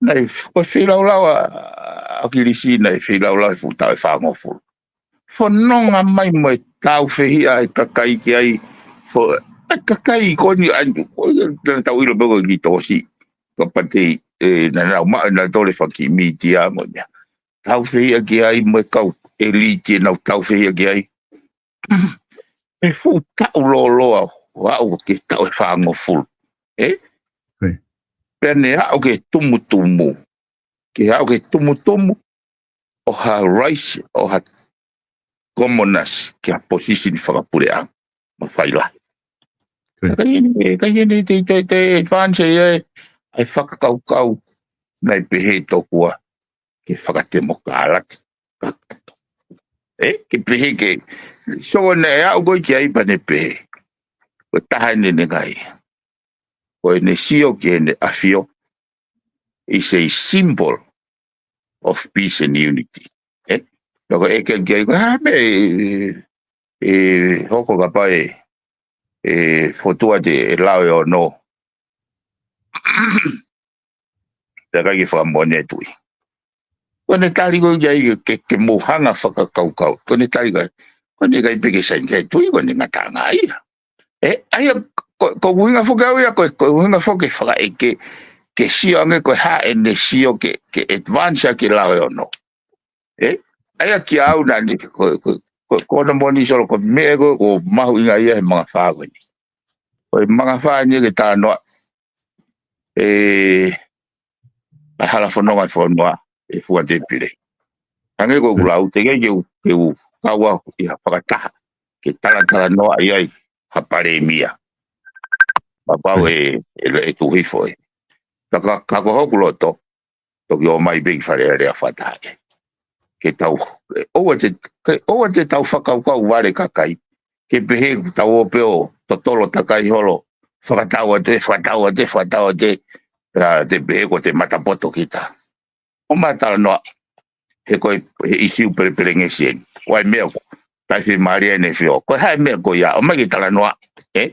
naʻe, ko e feilaulau ʻa, ʻa ʻAkilisi naʻe feilaulau he fuʻu taʻu ʻe fāngofulu. Fononga mai mo e tāufehiʻa e kakai ki ai, fo, ʻa e kakai ko eni, ʻa e, ko e, naʻa tau ʻilo pē ko e kiʻi tokosiʻi. Ko Patei, ē, naʻa nau maʻu, naʻa tole faki mītia mo e meʻa. Tāufehiʻa ki ai mo e kau ʻeliti ʻenau tāufehiʻa ki ai. He fuʻu taʻu lōloa, ʻo aʻu ki he taʻu ʻe fāngofulu. Ē? Pea ne aʻu ki he tumutumu. Ke aʻu ki he tumutumu ʻo ha rise, ʻo ha commoners ki ha position fakapuleʻanga. Mafai lahi. ʻIkai ʻene, ʻikai ʻene te, te, te advance ia ʻa e fakakaukau naʻe pehē tokua ke fakatemokalati. Ē, ke pehē ke, so naʻe aʻu ko ē ki ai pea ne pehē. Ko e taha ʻene ngaahi. Ko ʻene sio ki heʻene ʻafio is a symbol of peace and unity. Ē? Loko e ke ki ai ko e hā meʻa ʻe, ʻe hoko kapau ʻe, ʻe fokotuʻu atu e lao ʻe ono. Pea ʻikai ke fakamoʻoni e tuʻi. Ko ʻene tali ko ē ki ai ke, ke mou hanga fakakaukau. Ko ʻene tali ko ē, ko ʻene ʻikai pē ke saini ki ai e tuʻi, ko ʻene ngataʻanga ia. Ē, ʻa ia, ko, ko e ʻuhinga foki au ia, ko, ko e ʻuhinga foki ke fakaʻeke, ke sio ange ko e hā ʻene sio ke, ke advance ʻaki e lao ʻe ono. Ē, ʻa ia kia au naʻa ne, ko, ko, ko, ko hono moʻoni Solo ko e meʻa ko, ko e mahuʻinga ia he mangafā ko eni. Ko e mangafā eni ke talanoa, ē, ʻa e hala fononga e fonua, ʻe Fuatepile. Hangē ko ʻeku lau, teʻeki ke u, ke u kau au ʻi ha fakataha, ke talatalanoaʻi ai ha palēmia. Kapau ʻe, ʻe, ʻe tuʻu hifo ē. Ka, ka, ka ko hoku loto, toki ō mai pē ki Fale Alea fakataha ē. Ke tau, ē, ʻoua te, ke, ʻoua te tau fakakaukau vale kakai. Ke pehē tau ō pē ʻo totolo takai holo fakatau atu ē, fakatau atu ē, fakatau atu ē, ʻa, te pehē ko e matapoto kita. ʻO ma talanoa, he ko e, he ʻisiū pelepelengesi eni. Ko e meʻa ko, tai fiemālie ʻEne ʻAfio. Ko e hā e meʻa ko ia, ʻomai ke talanoa, ē?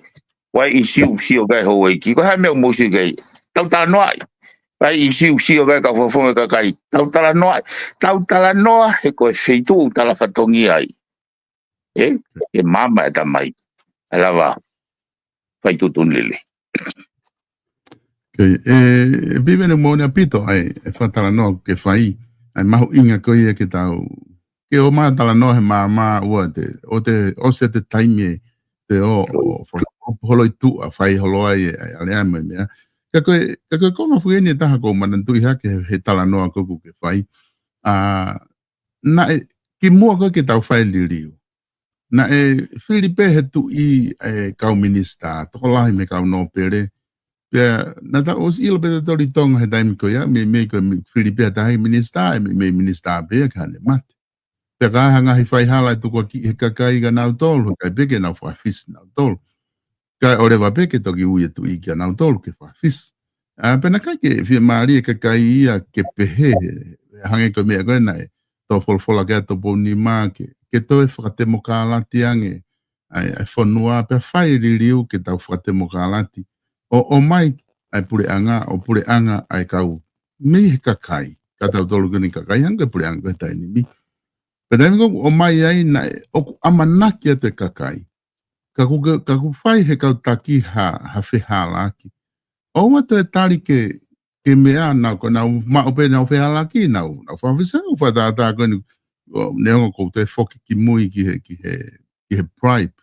Ko e ʻisiū sio ki ai houʻeiki, ko e hā e meʻa ʻoku mou sio ki ai. Tau talanoa ai. Ko e ʻisiū sio ki ai kau fakafofonga kakai. Tau talanoa ai. Tau talanoa, he ko e feituʻu ʻoku tala fatongia ai. Ē? ʻE maama e tamai. ʻE lava. Fai tuʻutuʻuni lelei. Ke, ʻe, ʻe Piveni, moʻoni ʻaupito ʻa e, ʻa e fakatalanoa ʻoku ke fai, ʻa e mahuʻinga ko ia ke tau, ke ʻomai talanoa he maama ʻoua te, ʻo te, ʻosi ʻa e taimi ē, te ʻo, ʻo, ʻo, ʻo holo ʻi tuʻa, fai holo ai ē, ʻa e, ʻa e lea mo e meʻa. Ka ko e, ka ko e konga foki eni ʻe taha ʻoku ou manatuʻi hake he, he talanoa ko ē ʻoku ke fai. ʻA, naʻe, kimuʻa ko ē ke tau fai liliu. Naʻe fili pē he tuʻi ʻa e kau minisitā, tokolahi mei he kau nōpele. Pea, naʻa tau ʻosi ʻilo pē tautolu ʻi Tonga he taimi ko ia, mei, mei ko e mi-, fili pē ha taha minisitā, ʻe mei, mei minisitā pē ia ki haʻane mate. Pea ka ʻi ai ha ngaahi faihala ʻe tukuakiʻi ʻe he kakai kia nautolu, ʻikai pē ke nau fakafisi nautolu. Kae ʻoua leva pē ke toki ui e tuʻi kia nautolu ke fakafisi. ʻA, pea naʻe ʻikai ke fiemālie e kakai ia ke pehē, hangē ko e meʻa ko ē naʻe tō folofola ki ai Tupouniua ke, ke toe fakatemokālati ange ʻa e, ʻa e fonua pea fai e liliu ke tau fakatemokālati. ʻO, ʻomai ʻa e puleʻanga, ʻo puleʻanga ʻa e kau mei he kakai. Ka tautolu ko eni kakai hangē ko e puleʻanga ko ē he taimi ni. Pea taimi ko ē ʻoku ʻomai ai naʻe, ʻoku ʻamanaki atu e kakai. Ka ʻoku ke, ka ʻoku fai he kau taki ha, ha fehālaaki. ʻOua toe tali ke, ke meʻa naʻa ko ē nau maʻu pē nau fehālaaki, nau, nau fakafisi, ʻoku fakatātā ko eni, ʻo, neongo ʻoku ou toe foki ki mui ki he, ki he, ki he bribe.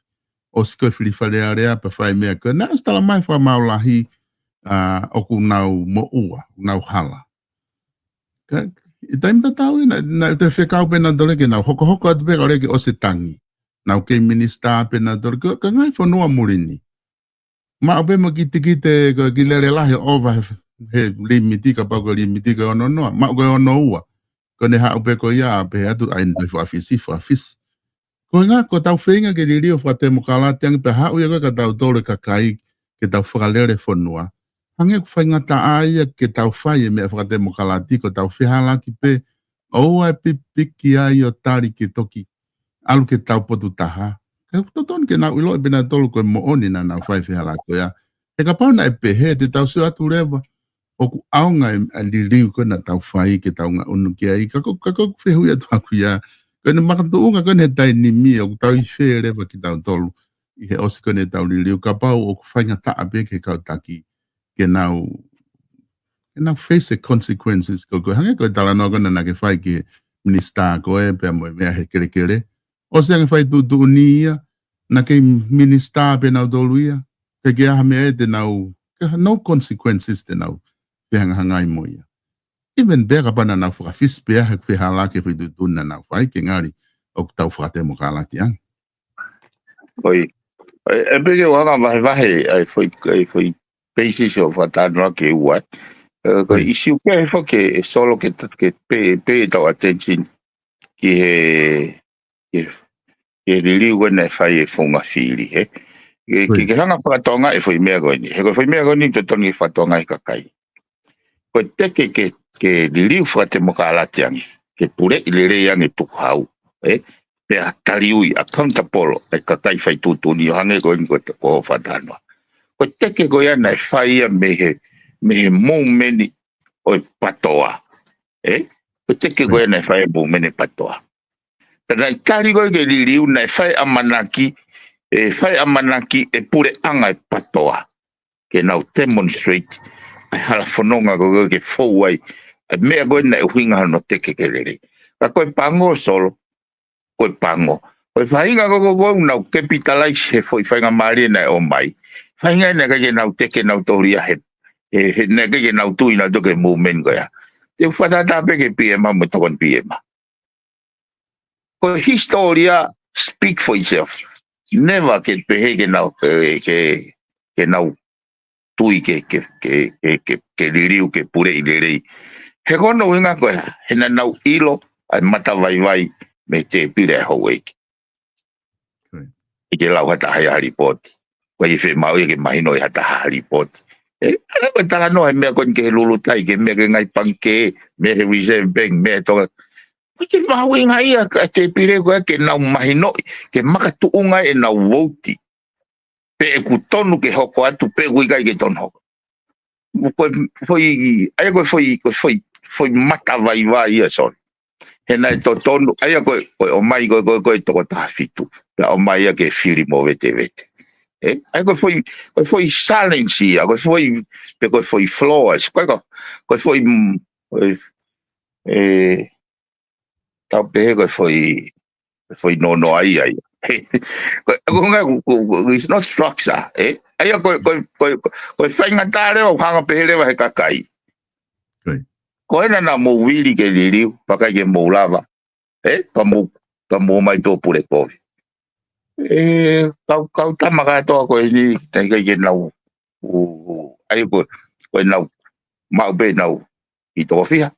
ʻOsi ko e fili Fale Alea pea fai meʻa ko ē. Naʻe ʻosi tala mai fakamaau lahi, ʻa, ʻoku nau moʻua, nau hala. Ka, ʻi he taimi tatau ia, naʻa, naʻa te fekau pē nautolu ke nau hokohoko atu pē kae ʻoua leva ke ʻosi e tangi. Nau kei minisitā pē nautolu, ka, ka ngaahi fonua muli ni. Maʻu pē mo e kiʻi tikite, ko e kiʻi lele lahi ʻo ʻova he, he limiti, kapau ko e limiti ko e ono noa. Maʻu ko e ono ua. Ko ʻene haʻu pē ko ia, pehē atu ʻa ʻene fakafisi, fakafisi. Ko e ʻuhinga, ko ʻetau feinga ke liliu fakatemokālati ange pea haʻu ia ko ē kia tautolu e kakai, ke tau fakalele fonua. Hangē ʻoku faingataʻa ia ke tau fai e meʻa fakatemokālati, ko ʻetau fehālaaki pē, ʻoua ʻe pipiki ai ʻo tali ke toki ʻalu ke tau potu taha. Ka ʻoku totonu ke nau ʻiloʻi pē nautolu ko e moʻoni naʻa nau fai e fehālaaki ko ia. He kapau naʻe pehē te tau sio atu leva, ʻoku ʻaonga e, ʻa e liliu ko ē naʻa tau fai ke tau ngaʻunu ki ai. Ka ko, ka ko e fehuʻi atu ʻaʻaku ia. Ko ʻene makatuʻunga ko eni he taimi ni ʻoku tau ʻi fē leva kitautolu ʻi he ʻosi ko eni ʻetau liliu. Kapau ʻoku faingataʻa pē ki he kau taki ke nau, ke nau face the consequences ko, ko e hangē ko e talanoa ko ena naʻa ke fai ki he minisitā ko ē pea mo e meʻa he kelekele. ʻOsi ange fai tuʻutuʻuni ia, naʻa ke minisitā pē nautolu ia, ʻikai ke ʻi ai ha meʻa ʻe te nau, ke no consequences te nau fehangahangai mo ia. Even pea kapau naʻa nau fakafisi pē he fehālaaki e foʻi tuʻutuʻuni naʻa nau fai ke ngali ʻoku tau fakatemokālati ange. ʻOi, ʻe, ʻe pehē ke u hanga vahevahe, ʻa e foʻi, ʻa e foʻi basis ʻo fakatalanoa ke ua. ʻE, ko e ʻIo. ʻIsiū pē foki ʻe Solo ke, ke pē, pē ʻetau attention ki he, ki he, ki he liliu ko ena ʻe fai e founga fili, he. Ke, ke, ʻIo. ke hanga fakatokangaʻi e foʻi meʻa ko eni. He ko e foʻi meʻa ko eni totonu ke fakatokangaʻi e kakai. Ko e teke ke, ke liliu fakatemokālati ange, ke puleʻi lelei ange tukuhau, ē? Pea taliui, accountable, e kakai fai tuʻutuʻuni ʻo hangē ko eni ko e, ko hoʻo fakatalanoa. Ko e teke ko ia naʻe fai ia mei he, mei he movementʻi ʻo e PATOA, ē? Ko e teke ko ia naʻe fai e movementʻi PATOA. Ka naʻe tali ko ē ke liliu naʻe fai ʻamanaki, ʻe fai ʻamanaki e puleʻanga e PATOA ke nau demonstrate ʻa e hala fononga ko ē ke fou ai ʻa e meʻa ko ē naʻe ʻuhinga hono teke ke lelei. Ka ko e pango Solo, ko e pango. Ko e faʻahinga ko ē ko ē ʻoku nau capitalize he foʻi faingamālie naʻe ʻomai. Faʻahinga naʻe ʻikai ke nau teke nautolu ia he, he, he naʻe ʻikai ke nau tui nautolu ki he movement ko ia. Te u fakatātā pē ki he PM mo e tokoni PM. Ko e hisitōlia speak for itself. Never ke pehē ke nau, ke, ke, ke nau tui ke, ke, ke, ke, ke, ke liliu, ke puleʻi lelei. He ko hono ʻuhinga ko e, he naʻa nau ʻilo ʻa e matavaivai mei he tēpile ʻa e houʻeiki. Right. ʻIkai ke lau ha taha ia ha lipooti. ʻikai ke fiemaʻu ia ke mahino ʻe ha taha ha lipooti. ʻE, ʻa ia ko e talanoa he meʻa ko eni ki he lulutai, ki he meʻa ki he ngaahi pangikē, mei he Reserve Bank, mei he Tonga. ʻIkai ke mahuʻinga ia ka te pile ko ē ke nau mahinoʻi, ke makatuʻunga ʻenau vouti. Pe ʻoku tonu ke hoko atu, pe ʻoku ʻikai ke tonu hoko. Ko e foʻi, ʻa ia ko e foʻi, ko e foʻi, foʻi matavaivai ia, Solo. He naʻe totonu, ʻa ia ko e, ko e ʻomai ko e, ko e, ko e toko taha fitu. Pea ʻomai ia ke fili mo vetevete. ʻE, ʻa ia ko e foʻi, ko e foʻi silence ia, ko e foʻi, pe ko e foʻi flaws, ko e, ko e foʻi, mm, ko e, ʻe, tau pehē ko e foʻi, ko e foʻi nonoʻa ia ia. Ko e, ko e, ko e, ko e, it's not structure, ʻe? ʻA ia ko e, ko e, ko e, ko e faingataʻa leva, ʻoku hanga pehē leva he kakai. Ko e. Ko ena naʻa mou vili ke liliu, pea ʻikai ke mou lava. ʻE, ka mou, ka mou mai tō pule kovi. ʻE, kau, kau tama kātoa ko eni, naʻe ʻikai ke nau, u, u, ʻa ia ko, ko e nau, maʻu pē nau, ʻi toko fiha.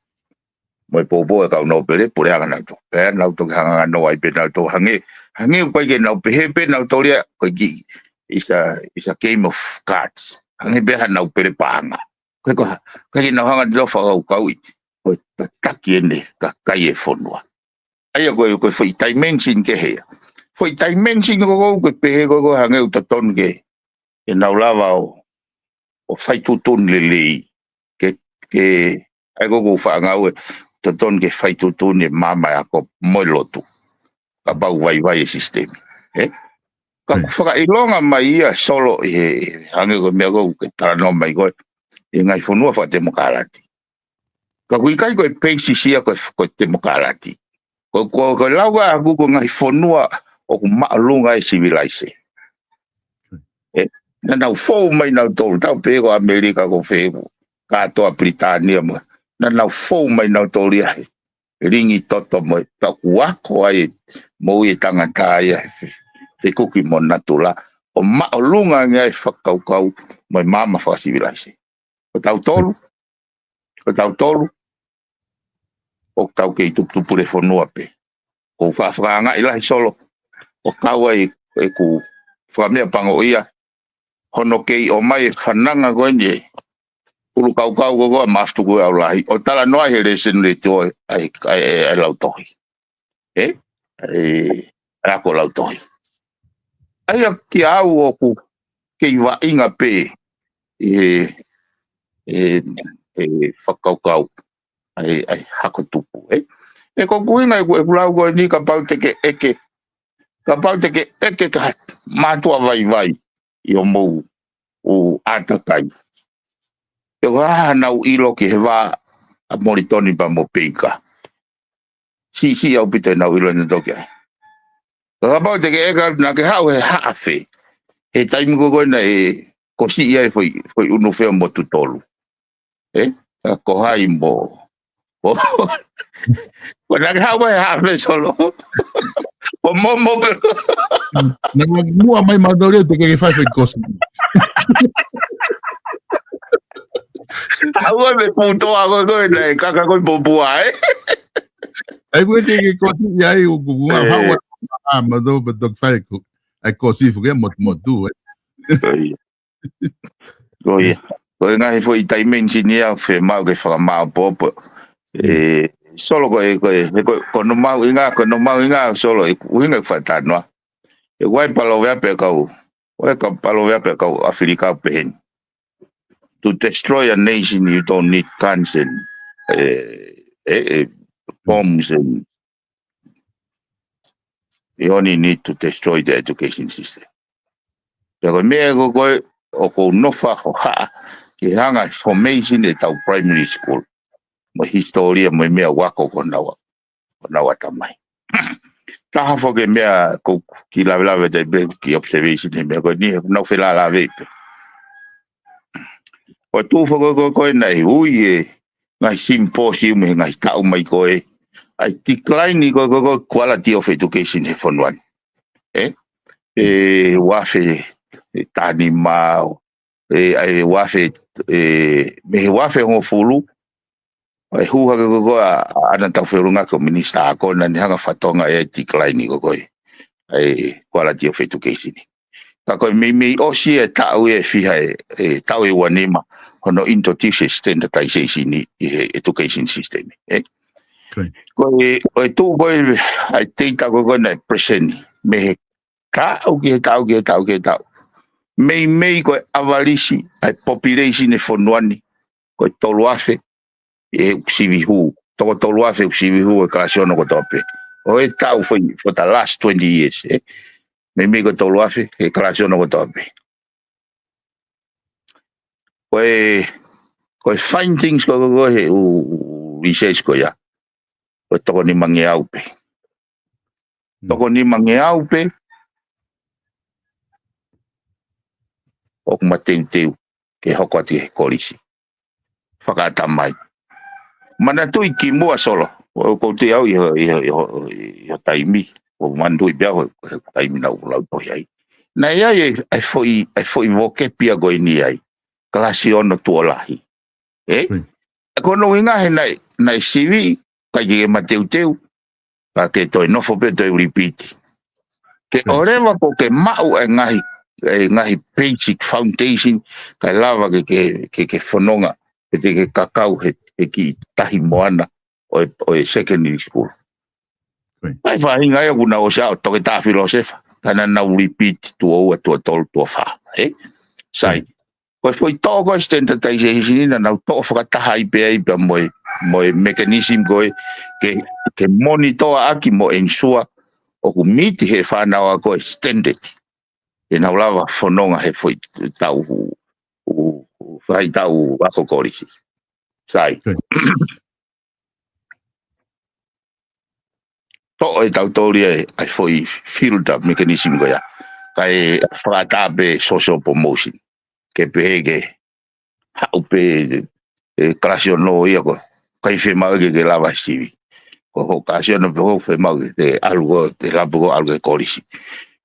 Mo e poupou e kau nōpele, puleʻanga nautolu. Pea nau toki hanga ngano ai pē nautolu hangē. Hangē ʻoku ʻikai ke nau pehē pē nautolu ia, ko e kiʻi, it's a, it's a game of cards. Hangē pē ha nau pele paʻanga. Ko e ko ha, ʻikai ke nau hanga ʻo fakakaukauʻi. Ko e tataki ʻene kakai e fonua. ʻA ia ko e, ko e foʻi dimension kehe ia. Foʻi dimension ko ē ʻoku pehē ko ē hangē ʻoku totonu ke, ke nau lava ʻo, ʻo fai tuʻutuʻuni lelei. Ke, ke, ʻa ia ko ē ʻoku ou faʻa ngāue, totonu ke fai tuʻutuʻuni e maama e ako mo e lotu. Kapau vaivai e sisitemi. ʻE? Ka ʻoku fakaʻilonga mai ia, Solo, ʻi he, hangē ko e meʻa ko ē ʻoku ke talanoa mai ko ē, ʻi he ngaahi fonua fakatemokalati. Ka ʻoku ʻikai ko e peisi ia ko e, ko e temokalati. Ko, ko, ko e lau ʻaʻaku ko e ngaahi fonua ʻoku māʻolunga e sivilaise. ʻE, naʻa nau fou mai nautolu, tau pehē ko ʻAmelika ko fē, kātoa Pilitānia mo. Naʻa nau fou mai nautolu ia he lingi toto mo, pea ʻoku ako ai e moʻui e tangata ia he fe, fekuki mo natula, ʻo māʻolunga ange ai e fakakaukau mo e maama fakasivilaise. Ko tautolu, ko tautolu, ʻoku tau kei tuputupu lefonua pē. ʻOku ou faʻa fakaangaʻi lahi, Solo, ʻo kau ai ʻeku fakameʻapango ia, hono kei ʻomai e fananga ko eni e ʻulukaukau ko ē ʻa Mafatuku ʻAulahi, ʻo talanoa he lēsoni leitiō ʻa e, ʻa e, ʻa e lautohi. ʻE? ʻA e, ʻa e ako lautohi. ʻA ia kiate au ʻoku kei vaʻinga pē ʻe, ʻe, ʻe fakakaukau ʻa e, ʻa e hako tupu, ʻe? ʻE ko ʻeku ʻuhinga ʻeku, ʻeku lau ko eni kapau te ke ʻeke, kapau te ke ʻeke ki ha mātuʻa vaivai ʻi hoʻomou ʻū ʻātakai. Pe ko e hā haʻanau ʻilo ki he vā ʻa Molitoni pea mo Peika. Siʻisiʻi ʻaupito ʻenau ʻilo naʻa nau toki ai. Ka kapau te ke ʻeke, naʻa ke haʻu he haʻafe. He taimi ko ē naʻe kosiʻi ai e foʻi, foʻi ʻunufea mo Tutolu. ʻE? Ka ko hai mo. Ko, ko naʻa ke haʻu mai he haʻafe, Solo. Ko mo mo pe. Naʻa ke muʻa mai mautolu ia te ke fai foʻi kosi. Haʻu mai mei he putoʻa ko ē naʻe kaka ko ē popua, ʻe? ʻAi, ko e te ke kosi ia ai, ʻoku, ʻoku, ʻe, haʻu ai, ʻa, mautolu pē toki fai ko, ʻai kosi fuke motumotu, ʻe? Ko ia. Ko ia. Ko e ngaahi foʻi dimension ia ʻoku fiemaʻu ke fakamāʻopoʻopo. ʻE, Solo, ko e, ko e, ko e, ko hono mahuʻinga, ko hono mahuʻinga, Solo, ʻeku ʻuhinga ʻeku faʻa talanoa. ʻE, ʻoku ʻi ai e palōveape ʻa e kau, ʻoku ʻi ai e kau palōveape ʻa e kau ʻAfilika ʻoku pehē ni. To destroy a nation, you don't need guns and, ʻe, ʻe, ʻe, bombs and you only need to destroy the education system. Pea ko e meʻa ko ē ʻoku ou nofo hohaʻa ke hanga e formation ʻetau primary school. Mo e hisitōlia, mo e meʻa ʻoku ako ko honau, ko honau ʻatamai. Taha foki e meʻa ʻoku ou kiʻi lavelave atu pē ki he observation he meʻa ko eni, nau felālāveʻi pē. ʻOku tuʻu foki ko ē naʻe ui e ngaahi symposium he ngaahi taʻu mai ko ē, ʻa e decline ko ē, ko ē, ko e quality of education he fonua ni. ʻE? ʻE, uafe, ʻe, taha nima, ʻe, ʻa e uafe, ʻe, mei he uafe hongofulu, ʻa e hū hake ko ē ʻa, ʻa ʻAna Taufeʻulungaki ko e minisitā ako, naʻa ne hanga ʻo fakatokangaʻi e decline ko ē, ʻa e quality of education. Ka ko e meimei ʻosi e taʻu ʻe fiha e, e taʻu ʻe ua nima, hono introduce e standardization ʻi he education system, ē? Ko e, ko e tuʻu ko ē ʻa e data ko ē ko ē naʻe present, mei he taʻu ki he taʻu ki he taʻu ki he taʻu. Meimei ko e ʻavalisi ʻa e population e fonua ni, ko e tolu afe ʻe ʻoku sivi hū. Toko tolu afe ʻoku sivi hū e kalasi ono kotoa pē. ʻO e taʻu foʻi, for the last twenty years, ē? Meimei ko e tolu afe he kalasi ono kotoa pē. Ko e, ko e findings ko ē, ko ē he ʻū research ko ia, ko e toko nimangeau pē. Toko nimangeau pē ʻoku mateuteu ke hoko atu he kolisi. Fakaʻatamai. Manatuʻi kimuʻa Solo, ʻoku ou tui au ʻi ho, ʻi ho, ʻi ho, ʻi ho taimi, ʻoku manatuʻi pē au he, he taimi naʻa ku lau tohi ai. Naʻe ʻi ai e, e foʻi, e foʻi vocab ia ko eni ai. Kalasi ono tuʻo lahi. Ē? Ko hono ʻuhinga he naʻe, naʻe sivi, ʻikai ke mateuteu, ka ke toe nofo pē toe repeat. Ke ʻoleva ko ke maʻu e ngaahi, e ngaahi basic foundation, kae lava ke, ke, ke, ke fononga, ke te ke kakau he, he kiʻi tahi moana ʻo e, ʻo e secondary school. Kai faʻahinga ia ʻoku nau ʻosi ʻa ʻo toke tā filōsefa, ka naʻa nau repeat tuʻo ua, tuʻo tolu, tuʻo fā, ē? Sai. Ko e foʻi toʻo ko e standardization naʻa nau toʻo fakataha ai pē ai pea mo e, mo e mechanism ko ē ke, ke monitor ʻaki mo ensure ʻoku meet he fānau ko ē standard. ʻE nau lava fononga he foʻi taʻu, ʻū, ʻū, fai taʻu ako kolisi. Sai. Toʻo e tau tōlia e, ʻa e foʻi filter mechanism ko ia. Kae fakaʻatā pē social promotion. Ke pehē ke haʻu pē e kalasi ono ia ko ē ʻikai fiemaʻu ke ke lava sivi. Ko ho kalasi ono pē ʻoku fiemaʻu ke te ʻalu ko ē, te lava ko ē ʻalu ki he kolisi.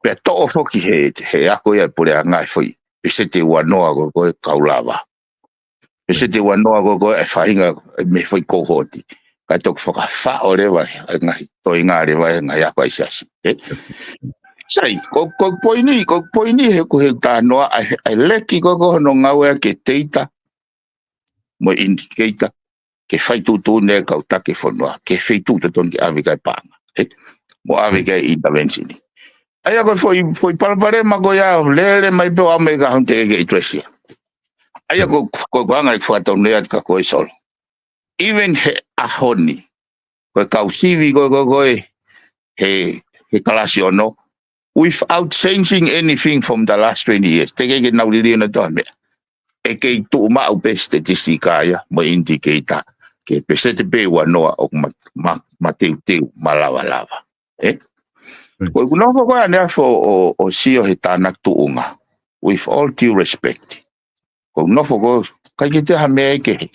Pea toʻo foki he, he ako ia e puleʻanga e foʻi peseti ua noa ko ē, ko e kau lava. Peseti ua noa ko ē, ko e faʻahinga mei he foʻi kohoti. Kae toki fakafaʻo leva e ngaahi toenga leva e ngaahi ako ʻa e siasi. Ē? Sai, ko, ko e poini, ko e poini he ko e he tānoa, ʻa e, ʻa e leki ko ē ko hono ngāueʻaki e data mo e indicator, ke fai tuʻutuʻuni e kau taki fonua, ke feituʻu totonu ke ʻave ki ai e paʻanga. Ē? Mo ʻave ki ai e intervention. ʻA ia ko e foʻi, foʻi palopalema ko ia, lele mai pē ʻo ʻomai ka hon te ke address ia. ʻA ia ko, ko, ko anga e fakatonu ia ka ko e Solo. Even he ʻaho ni, ko e kau sivi ko ē, ko ē, ko ē, he, he kalasi ono, without changing anything from the last twenty years. Te ke ke nau liliu na toa meʻa. ʻE kei tuʻu maʻu pē statistika ia, mo e indicator, ke peseti pē ua noa ʻoku ma, ma, mateuteu, malavalava. Ē? Ko ʻeku nofo ko ē ʻaneafi ʻo, ʻo sio he tānaki tuʻunga. With all due respect. Ko ʻeku nofo ko ē, ʻikai ke te ha meʻa ʻe kehe.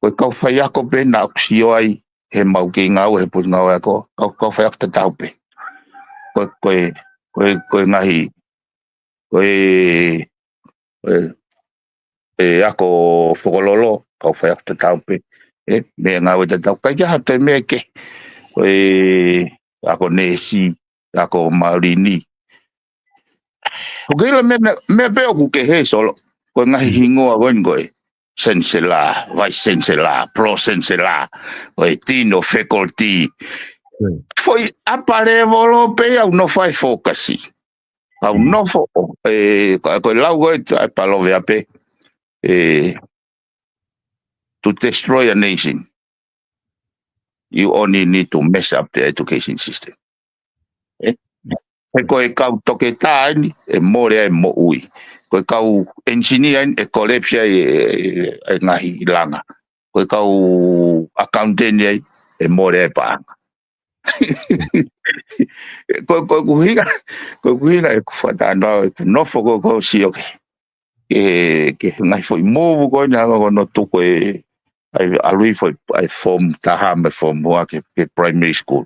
Ko e kau faiako pē naʻa ku sio ai, he mau kei ngāue, he poti ngāue ako, kau, kau faiako tatau pē. Ko e, ko e, ko e, ko e ngaahi, ko e, ko e, e ako fokololo, kau faiako tatau pē. Ē, meʻa ngāue tatau. ʻIkai ke ha toe meʻa ʻe kehe. Ko e ako neesi, ako malini. ʻOku ʻi ai e meʻa, meʻa pē ʻoku kehe Solo. Ko e ngaahi hingoa ko eni ko e Chancellor, Vice Chancellor, Pro Chancellor, ko e Dean of Faculty. Foʻi upper level pē ʻoku nofo ai e focus. ʻOku nofo, ē, ko, ko e lau ko ē ʻa e palōveape, ē, to destroy a nation, you only need to mess up the education system. Ē? He ko e kau toketā eni, ʻe mole ai e moʻui. Ko e kau engineer eni, ʻe collapse ai e, e, e ngaahi langa. Ko e kau accountant ai, ʻe mole ai e paʻanga. Ko, ko ʻeku ʻuhinga, ko ʻeku ʻuhinga ʻeku fakatātā ʻeku nofo ko ē ʻo sio ki he, ki he ngaahi foʻi move ko eni hanga ko hono tuku e, ʻa e ʻalu ʻi foʻi, ʻa e form taha mo e form ua ki he, ki he primary school.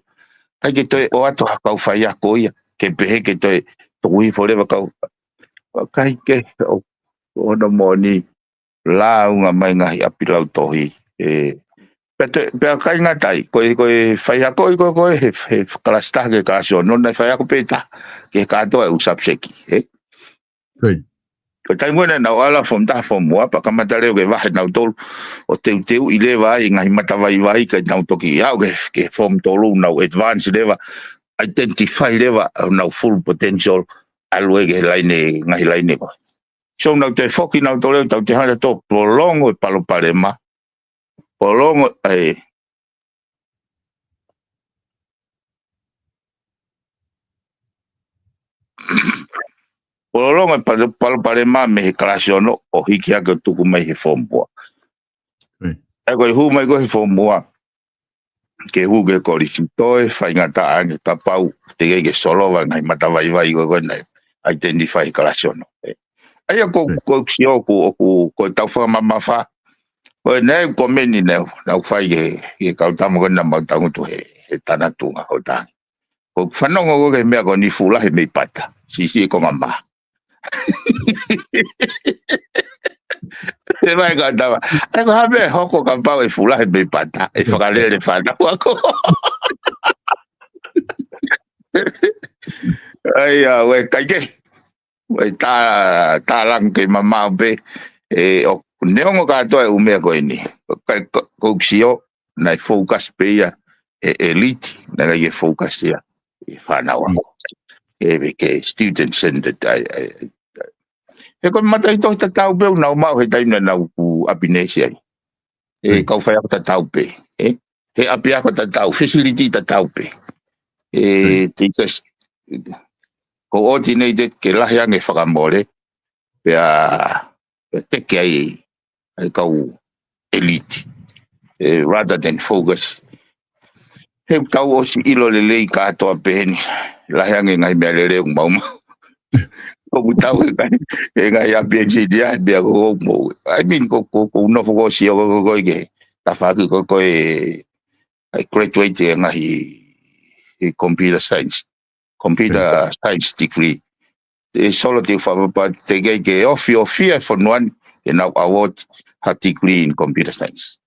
ʻIkai ke toe ʻoatu ha kau faiako ia, ke pehē ke toe tuku hifo leva kau. ʻIkai ke, ʻo, ʻo hono moʻoni, lāunga mai ngaahi ʻapi lautohi. Ē, pea te, pea ʻikai ngata ai, ko e, ko e faiako ia ko ē, ko e he, he kalasi taha ki he kalasi ono, naʻe faiako pē taha ki he kātoa e ʻū subject, ē? Ko e taimi ko ē naʻa nau ala form taha form ua, pea kamata leva ke vahe nautolu ʻo teuteuʻi leva ai e ngaahi matavaivai kae nau toki aʻu ki he, ki he form tolu, nau advance leva, identify leva honau full potential, ʻalu ia ki he laine, ngaahi laine ko ē. So nau toe foki nautolu, tau toe hanga ʻo toe polongo e palopalema, polongo, ʻai, polongo e palo-, palopalema mei he kalasi ono ʻo hiki hake ʻo tuku mai he form ua. ʻE. ʻA ia ko e hū mai ko ē he form ua ke hū ki he kolisi, toe faingataʻa ange kapau teʻeki ke solova e ngaahi matavaivai ko ē naʻe identify he kalasi ono. ʻE. ʻA ia ko, ʻE. ko e sio ʻoku, ʻoku, ko e tau fakamamafa. Ko e naʻe ko e komeni naʻa nau fai ki he, ki he kau tama ko ē naʻa mau tangutu he, he tana tuʻunga ʻo tangi. ʻOku fanongo ko ē ki he meʻa ko eni, fuʻu lahi e meʻi pata, siʻisiʻi e konga mā. Pehē mai e kau tama, ʻa ia ko e hā e meʻa ʻe hoko kapau ʻe fuʻu lahi e meʻi pata, ʻe fakalele fānau ako. ʻA ia, ʻoku ʻikai ke, ʻoku tā, tālangi ke mamaʻo pē, ʻe, ʻo neongo kātoa e ʻū meʻa ko eni. Ka, ka, ʻoku ou sio, naʻe focus pē ia he ʻeliti, naʻe ʻikai ke focus ia he fānau ako. ʻE, ke student centered, ʻai, ʻai, ʻai. He ko e mataʻitohi tatau pē ʻoku nau maʻu he taimi naʻa nau ʻapineisi ai. ʻE, ʻIo. kau faiako tatau pē. ʻE, he ʻapiako tatau, facility tatau pē. ʻE, ʻIo. teachers, coordinated ke lahi ange fakamole, pea, pea teke ai, ʻai kau ʻeliti. ʻE, rather than focus. He ʻoku tau ʻosi ʻilo lelei kātoa pē heni, lahi ange ngaahi meʻalele ʻoku mau maʻu. ʻOku tau he ngaahi, he ngaahi ʻapi engineer, he meʻa ko ē ʻoku mau. I mean, ko, ko, ko nofo ko ē ʻosi ʻo ko, ko, ko ē ke, tafaʻaki ko, ko e, ʻai graduate e ngaahi, he computer science, computer ʻIo. science degree. ʻE solo te u fa-, pa, teʻeki ke ofi, ofi e fonua ni, ke nau award ha degree in computer science.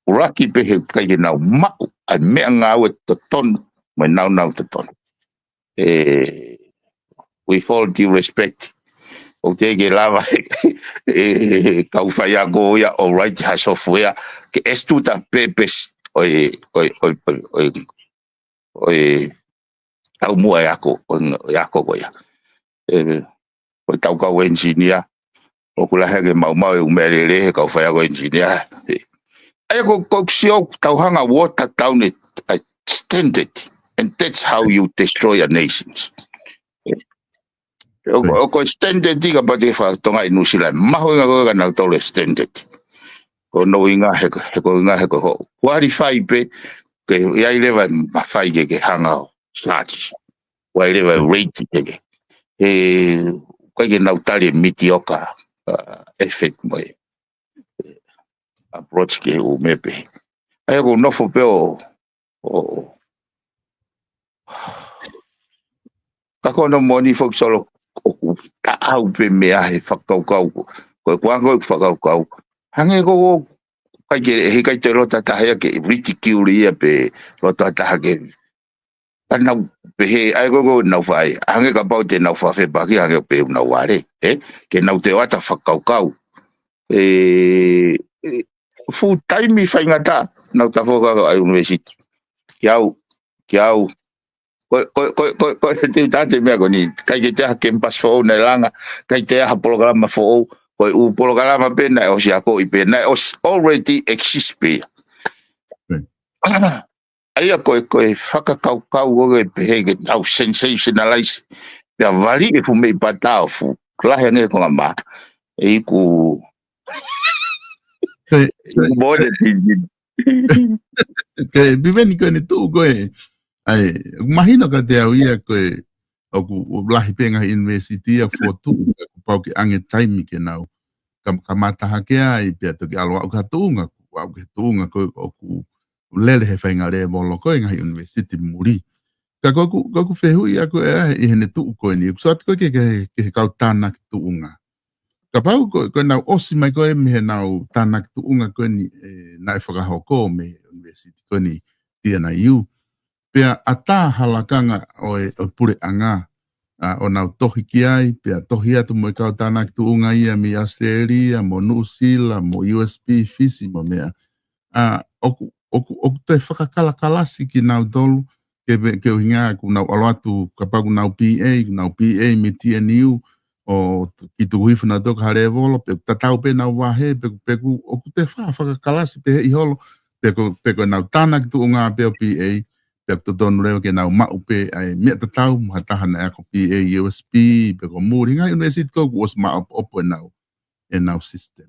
ʻUluaki pē he ʻikai ke nau maʻu ʻa e meʻangāue totonu, mo e nāunau totonu. ʻE, with all due respect, ʻoku teʻeki ke lava ʻe he kau faiako ia ʻo write ha software ke execute e purpose ʻo e, ʻo e, ʻo e, ʻo e, ʻo e, ʻo e taumuʻa e ako, ʻo e, ʻo e ako ko ia. ʻE, ko e tau kau engineer, ʻoku lahi ange maumau e ʻū meʻalele he kau faiako engineer. ʻE. ʻA ia ko, ʻoku ou sio ʻoku tau hanga ʻo water down e, ʻa e standard, and that's how you destroy a nation. ʻE. ʻO, ʻIo. ʻo ko e standard ia kapau te ke fakatonga ʻi Nuʻusila, mahuʻinga ko ē ka nau tolo e standard. Ko hono ʻuhinga he, he ko e ʻuhinga he ko hoʻo qualify pē, ke ʻi ai leva e mafai ke, ke hanga ʻo charge. ʻI ai leva e rate ke, ke. He, ʻikai ke nau tali e mediocre, uh, effort mo e, approach ki he ʻū meʻa pehē. ʻA ia ʻoku ou nofo pē ʻo, ʻo, ka ko hono moʻoni foki Solo, ʻoku taʻau pē meʻa he fakakaukau ko, ko e kuango e fakakaukau. Hangē ko, ko, ʻikai ke, he ʻikai te loto ha taha ia ke ridicule ia pe loto ha taha ke ka nau pehē, ʻa ia ko, ko nau fai. Hangē kapau te nau fafepaki, hangē pē ʻoku nau vale, ē? Ke nau toe ʻoatu ha fakakaukau. ʻE, ʻe, full time faingataʻa, nau tafoka ʻa e university. Kiate au, kiate au. Ko, ko, ko, ko, ko, te u tā atu e meʻa ko eni, ʻikai ke toe ʻi ai ha campus foʻou naʻe langa, ʻikai toe ʻi ai ha polokalama foʻou, ko e ʻū polokalama pē naʻe ʻosi akoʻi pē, naʻe ʻosi already exist pē ia. Hmm. ʻA ia ko e, ko e fakakaukau ko ē pehē ke nau sensationalize. Pea vali e fuʻu meʻi pata ʻo fuʻu lahi ange ko e ngaahi mā. ʻE iku. Ko e, ko e, iku mole ti, ti. Ko e, Piveni ko eni tuʻu ko ē. ʻAi, mahino kiate au ia ko e, ʻoku, ʻoku lahi pē ngaahi university ia fotu, kuo pau ke ʻange taimi ke nau. Ka, kamata hake ai, pea toki ʻalu ʻo aʻu ki ha tuʻunga, ʻo aʻu ki ha tuʻunga ko ē ʻoku lele he faʻahinga lēvolo ko ē ngaahi university muli. Ka ko ʻeku, ko ʻeku fehuʻi ʻaʻaku ē, ʻi heʻene tuʻu ko eni, ʻoku sio atu ko ē ki he, ki he kau tānaki tuʻunga. Kapau ko, ko ʻenau ʻosi mai ko ē mei heʻenau tānaki tuʻunga ko eni, ʻe, naʻe fakahoko mei he university ko eni T N I U. Pea ʻatā ha lakanga ʻo e, ʻo e puleʻanga, ʻa, ʻo nau tohi ki ai, pea tohi atu mo e kau tānaki tuʻunga ia mei ʻAositelēlia, mo Nuʻusila, mo U S P, Fisi, mo meʻa. ʻA, ʻoku, ʻoku, ʻoku toe fakakalakalasi kinautolu, ke, ke ʻuhinga ʻoku nau ʻalu atu, kapau ʻoku nau P A, ʻoku nau P A mei T N U, ʻo ki tuku hifo nautolu ki ha lēvolo, pe ʻoku tatau pē ʻenau vahe, pe, pe ʻoku, ʻoku toe fa-, fakakalasi pē he ʻi holo, pe ko, pe ko ʻenau tānaki tuʻunga pē ʻo P A, pe ʻoku totonu leva ke nau maʻu pē ʻa e meʻa tatau mo ha taha naʻe ako P A U S P, pe ko muli, ngaahi university ko ē kuo ʻosi maʻopoʻopo ʻenau, ʻenau system.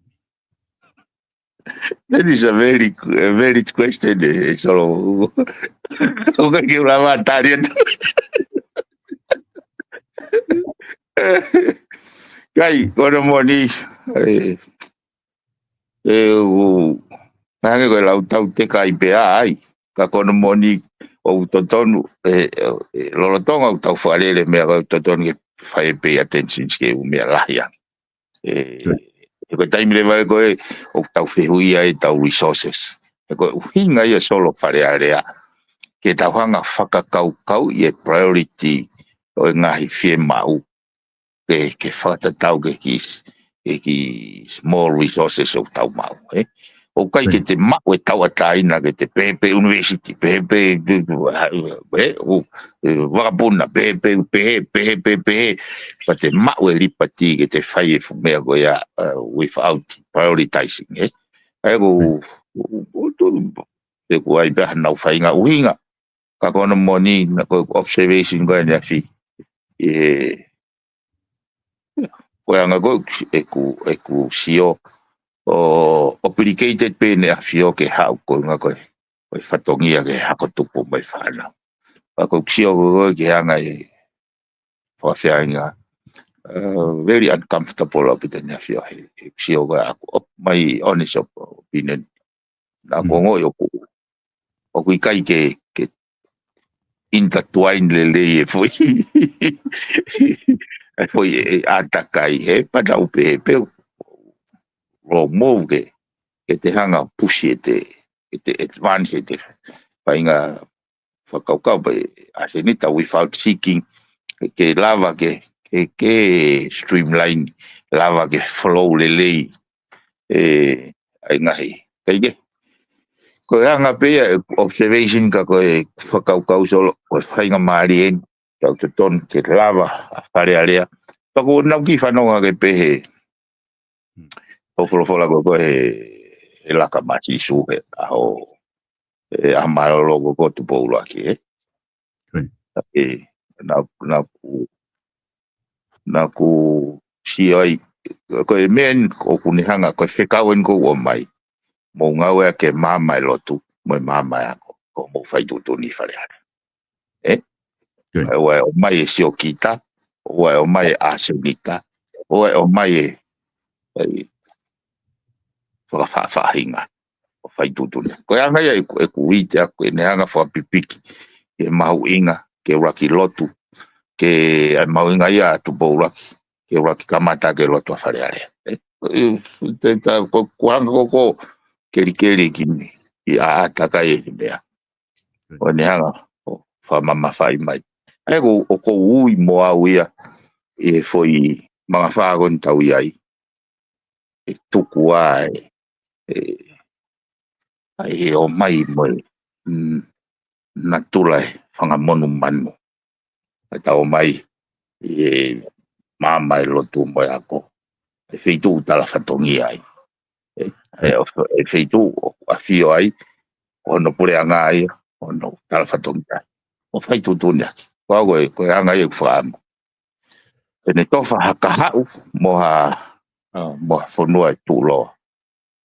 That is a very, a very question, eh, Solo. ʻOku ʻikai ke u lava tali atu. Kai, ko hono moʻoni, eh, eh, ʻoku, hangē ko e lau tau te kai pea ai. Ka ko hono moʻoni ʻoku totonu, eh, eh, lolotonga ʻoku tau fakalele meʻa ʻoku totonu ke fai pay attention ki he ʻū meʻa lahi ange. E, Good. He ko e taimi leva ē ko ē, ʻoku tau fehuʻia ʻetau resources. He ko e ʻuhinga ia Solo Fale Alea, ke tau hanga fakakaukau ʻi he priority ʻo e ngaahi fiemaʻu, ke, ke fakatatau ki he kiʻi, ki he kiʻi small resources ʻoku tau maʻu, ē? ʻOku ʻikai ke Right. te maʻu e tauʻatāina ke te pehē pē university, pehē pē, ē, ʻo, ē, vakapuna, pehē pē, pehē, pehē, pehē, pehē. Ka te maʻu e liberty ke te fai e fuʻu meʻa ko ia, uh, without prioritizing, ē? ʻA ia ko, Right. ʻo, ʻo, ʻo, te ku ai pē hanau faʻahinga ʻuhinga. Ka ko hono moʻoni, na ko e observation ko eni ʻa e fi. E, ko e anga ko ē ʻeku, ʻeku sio, ʻo obligated pē ʻEne ʻAfio ke haʻu ko e anga ko ē, ko e fatongia ke hako tupu mai fānau. Ka ko ʻeku sio ko ē ki he anga e fakafeʻāinga, uh, very uncomfortable ʻaupito ʻEne ʻAfio he, he sio ko ē ʻaku, op-, my honest op-, opinion. Na Mm. ko ngoʻi ʻoku, ʻoku ʻikai ke, ke intertwine lelei e foʻi, e foʻi e ʻātakai he pata upe he peu. Lo mou ke, ke te hanga pusi e te, e te advance e te faʻahinga fakakaukau pe ʻasenita without seeking, ke lava ke, ke, ke streamline, lava ke flow lelei, e, ʻa e ngaahi. Kai ke. Ko e anga pē ia e observation ka ko e fakakaukau Solo, ko e faingamālie eni, tau totonu ke lava ʻa Fale Alea. Pea ko ʻenau kiʻi fanongo ke pehē, ʻo folofola ko ē ko ē he, he laka masisu he ʻaho, he ʻaho mālōlō ko ē ko Tupou ʻUluaki, ē? Right. Ka ke, na, na ku, na ku sio ai, ko e meʻa eni ʻoku ne hanga, ko e fekau eni ʻoku ʻomai. Mou ngāue ʻaki e maama e lotu, mo e maama e ako, ko hoʻomou fai tuʻutuʻuni Fale Alea. Ē? Good. ʻOua ʻe ʻomai e siokita, ʻoua ʻe ʻomai e ʻasenita, ʻoua ʻe ʻomai e, e fakafaʻafaʻahinga ʻo fai tuʻutuʻuni. Ko e anga ia ʻeku, ʻeku ʻite ʻaku ʻene hanga fakapipiki, ke mahuʻinga, ke ʻuluaki lotu, ke ʻai mahuʻinga ia ʻa Tupou ʻUluaki, ke ʻuluaki kamata ke lotu ʻa Fale Alea. Ē? Ē, te, ta, ko, ko hanga ko ē ko ē kelikeli ki ni, ʻi ʻa, ʻa takai e meʻa. ʻO ne hanga ʻo fakamamafaʻi mai. ʻA ia ko, ʻoku ou ui mo au ia, ʻi he foʻi mangafā ko eni tau ʻi ai. ʻE tuku ai, ē, ʻa e ʻomai mo e, mm, natula e fanga monumanu. ʻE tau ʻomai, ʻi he maama e lotu mo e ako. ʻE feituʻu tala fatongia ai. ʻE, ʻe, ʻo, ʻe feituʻu ʻoku ʻafio ai, ko hono puleʻanga ia, ko hono tala fatongia ai. ʻO fai tuʻutuʻuni ʻaki. Ko au ko e, ko e anga ia ʻeku fakaʻamu. Te ne tofa ha kahaʻu, mo ha, ʻa, mo ha fonua ʻe tuʻuloa.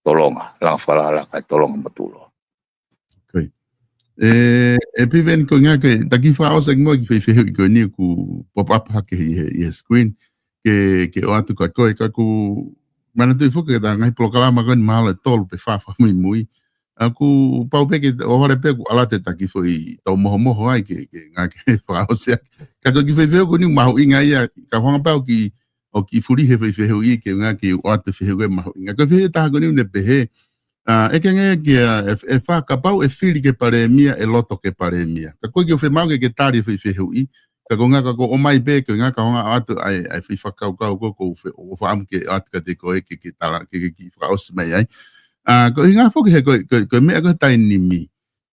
Tolonga, langa fakalaka e tolonga mo tuʻuloa. Koia. ʻE, ʻe Piveni ko e ʻuhinga ke, ta kiʻi fakaʻosi ʻaki muʻa e kiʻi fehuʻi ko eni ʻoku pop up hake ʻi he, ʻi he screen, ke, ke ʻoatu kia koe, ka ʻoku manatuʻi foki ki heʻeta ngaahi polokalama ko eni mahalo ʻe tolu pe fā fakamuimui. ʻOku pau pē ke, ʻohovale pē ʻoku ʻalu atu ʻeta kiʻi foʻi tau mohomoho ai ke, ke ʻuhinga ke fakaʻosi ʻaki. Ka ko e kiʻi fehuʻi ko eni mahuʻinga ia, ka ʻoku hanga pē au ke, ʻo kiʻi fulihi e foʻi fehuʻi ke ʻuhinga ke ʻoatu e fehuʻi ko ē mahuʻinga. Ko e fehuʻi ʻe taha ko eni ʻoku ne pehē, ʻa, ʻe ke ngāue ki ai, ʻe, ʻe fā kapau ʻe fili ke palēmia, ʻe loto ke palēmia. Ka ko e kiʻi ʻoku fiemaʻu ke ke tali e foʻi fehuʻi, Ka ko e ʻuhinga ka ko e ʻomai pē, ko e ʻuhinga ka hanga atu ai, ai fai fakakaukau ko, ko fe, ʻo fakaʻamu ke ʻoatu kiate koe ke, ke tala, ke, ke, ke fakaʻosi mai ai. ʻA, ko e ʻuhinga foki he ko, ko, ko e meʻa ko e taimi ni.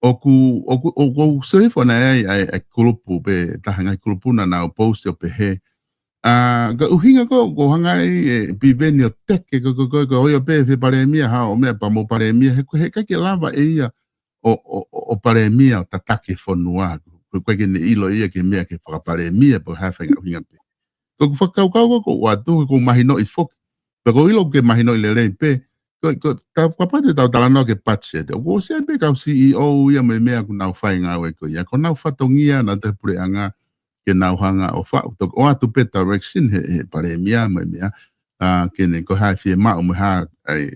ʻOku, ʻoku, ʻoku, ʻoku sio hifo ʻana ai, ai, ai kulupu pē, taha ngaahi kulupu naʻa nau post ʻo pehē. ʻA, ko e ʻuhinga ko, ko e hanga ai, ʻe, Piveni ʻo teke, ko, ko, ko, ko, ʻo ia pē, fepalēmia, haʻu ʻo meʻa pea mo palēmia, he, he ʻikai ke lava ʻe ia, ʻo, ʻo, ʻo, ʻo palēmia ʻo tataki e fonua. Ko, ko e ʻikai ke ne ʻilo ia ki he meʻa ke fakapalēmia, pe ko e hā e faʻahinga ʻuhinga pē. Ko ʻeku fakakaukau ko, ko e ʻoatu, ko e mahinoʻi foki. Pea ʻoku ou ʻilo ʻoku ke mahinoʻi lelei pē. Ko, ko, ta, kapau te tau talanoa ki he patiseti. ʻOku ʻosi ʻi ai pē kau C E O ia mo e meʻa ʻoku nau fai e ngāue ko ia. Ko honau fatongia naʻa nau ʻi he puleʻanga ke nau hanga ʻo faʻu. Toki ʻoatu pē direction he, he palēmia mo e meʻa. ʻA, ke ne ko e hā e fiemaʻu mo e hā ai,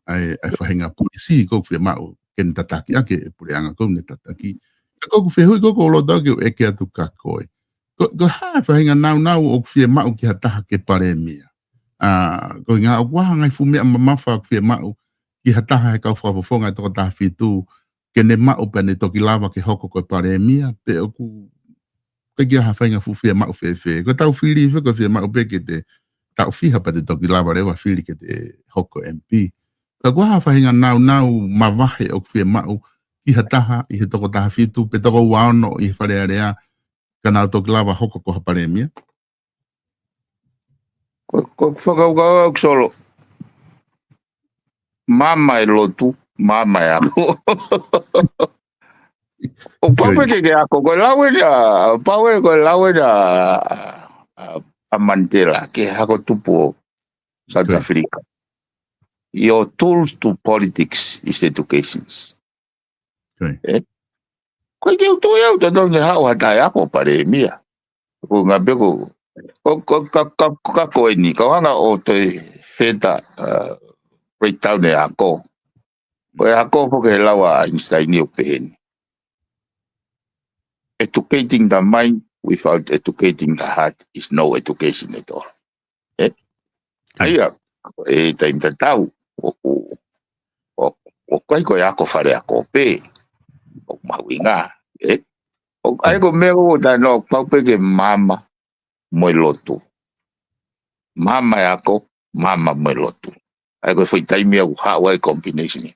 ai, ai faʻahinga polisī ʻoku fiemaʻu ke ne tataki ʻaki e puleʻanga ʻoku ne tataki. Ka ko ʻeku fehuʻi ko, ko e loto ke u ʻeke atu kia koe. Ko, ko e hā e faʻahinga naunau ʻoku fiemaʻu ki ha taha ke palēmia. ʻA, ko e ʻuhinga ʻoku ʻi ai ha ngaahi fuʻu meʻa mamafa ʻoku fiemaʻu ki ha taha he kau fakafofonga ʻe toko taha fitu, ke ne maʻu pea ne toki lava ke hoko ko e palēmia, pe ʻoku ʻikai ke ʻi ai ha faʻahinga fuʻu fiemaʻu fēfē. Ko ʻetau fili fē, ko e fiemaʻu pē ke te taʻu fiha pea te toki lava leva fili ke te hoko M P. Ka ʻoku ʻi ai ha faʻahinga naunau mavahe ʻoku fiemaʻu ki ha taha ʻi he toko taha fitu, pe toko ua ono ʻi he Fale Alea, ka nau toki lava hoko ko ha palēmia. Ko, ko e fakakaukau ʻaʻaku Solo. Maama e lotu, maama e ako. ʻOku pau pē ke, ke ako, ko e lau eni ʻa, pau ē ko e lau eni ʻa, ʻa, ʻa Mandela, ki he hako tupu ʻo South Africa. Your tools to politics is educations. ʻE? Ko e ke utu ia, utu tau ke haʻu ha taha ʻo ako palēmia. Ko e ʻuhinga pē ko, ko, ko, ka, ka, ka ko eni, ka hanga ʻo toe feta, uh, breakdown e ako. Ko e ako foki he lau ʻa Einstein ʻo pehē ni. Educating the mind without educating the heart is no education at all. ʻE? ʻA ia, ʻe taimi tatau, ʻo, ʻo, ʻo, ʻoku ʻikai ko e ako fale ako pē, ʻoku mahuʻinga, ʻe? ʻOku ʻi ai ko e meʻa ʻoku tau ʻilo ʻoku pau pē ke maama mo e lotu. Maama e ako, maama mo e lotu. ʻA ia ko e foʻi taimi ʻoku haʻu ai e combination ni.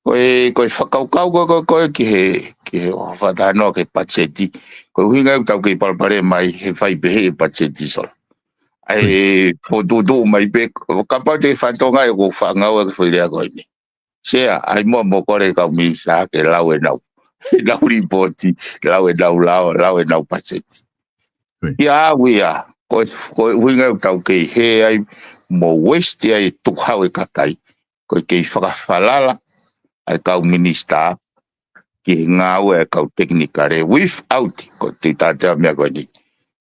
Ko e, ko e fakakaukau ko, ko, ko e ki he, ki he ʻo fakatalanoa ki he patiseti. Ko e ʻuhinga ʻoku tau kei palopalema ai he fai pehē e patiseti Solo. ʻA ia, fokotuʻutuʻu mai pē, kapau te ke fakatonga ai ʻoku ou faʻa ngāue ki he foʻi lea ko eni. Sea, ʻai muʻa mo kole kau minisitā ke lau ʻenau, ʻenau lipooti, lau ʻenau lao, lau ʻenau patiseti. Ia au ia, ko e, ko e ʻuhinga ʻoku tau kei hē ai mo waste ai e tukuhau e kakai. Ko e kei fakafalala ʻa e kau minisitā ki he ngāue ʻa e kau tekinikale without, ko e tui tātea meʻa ko eni.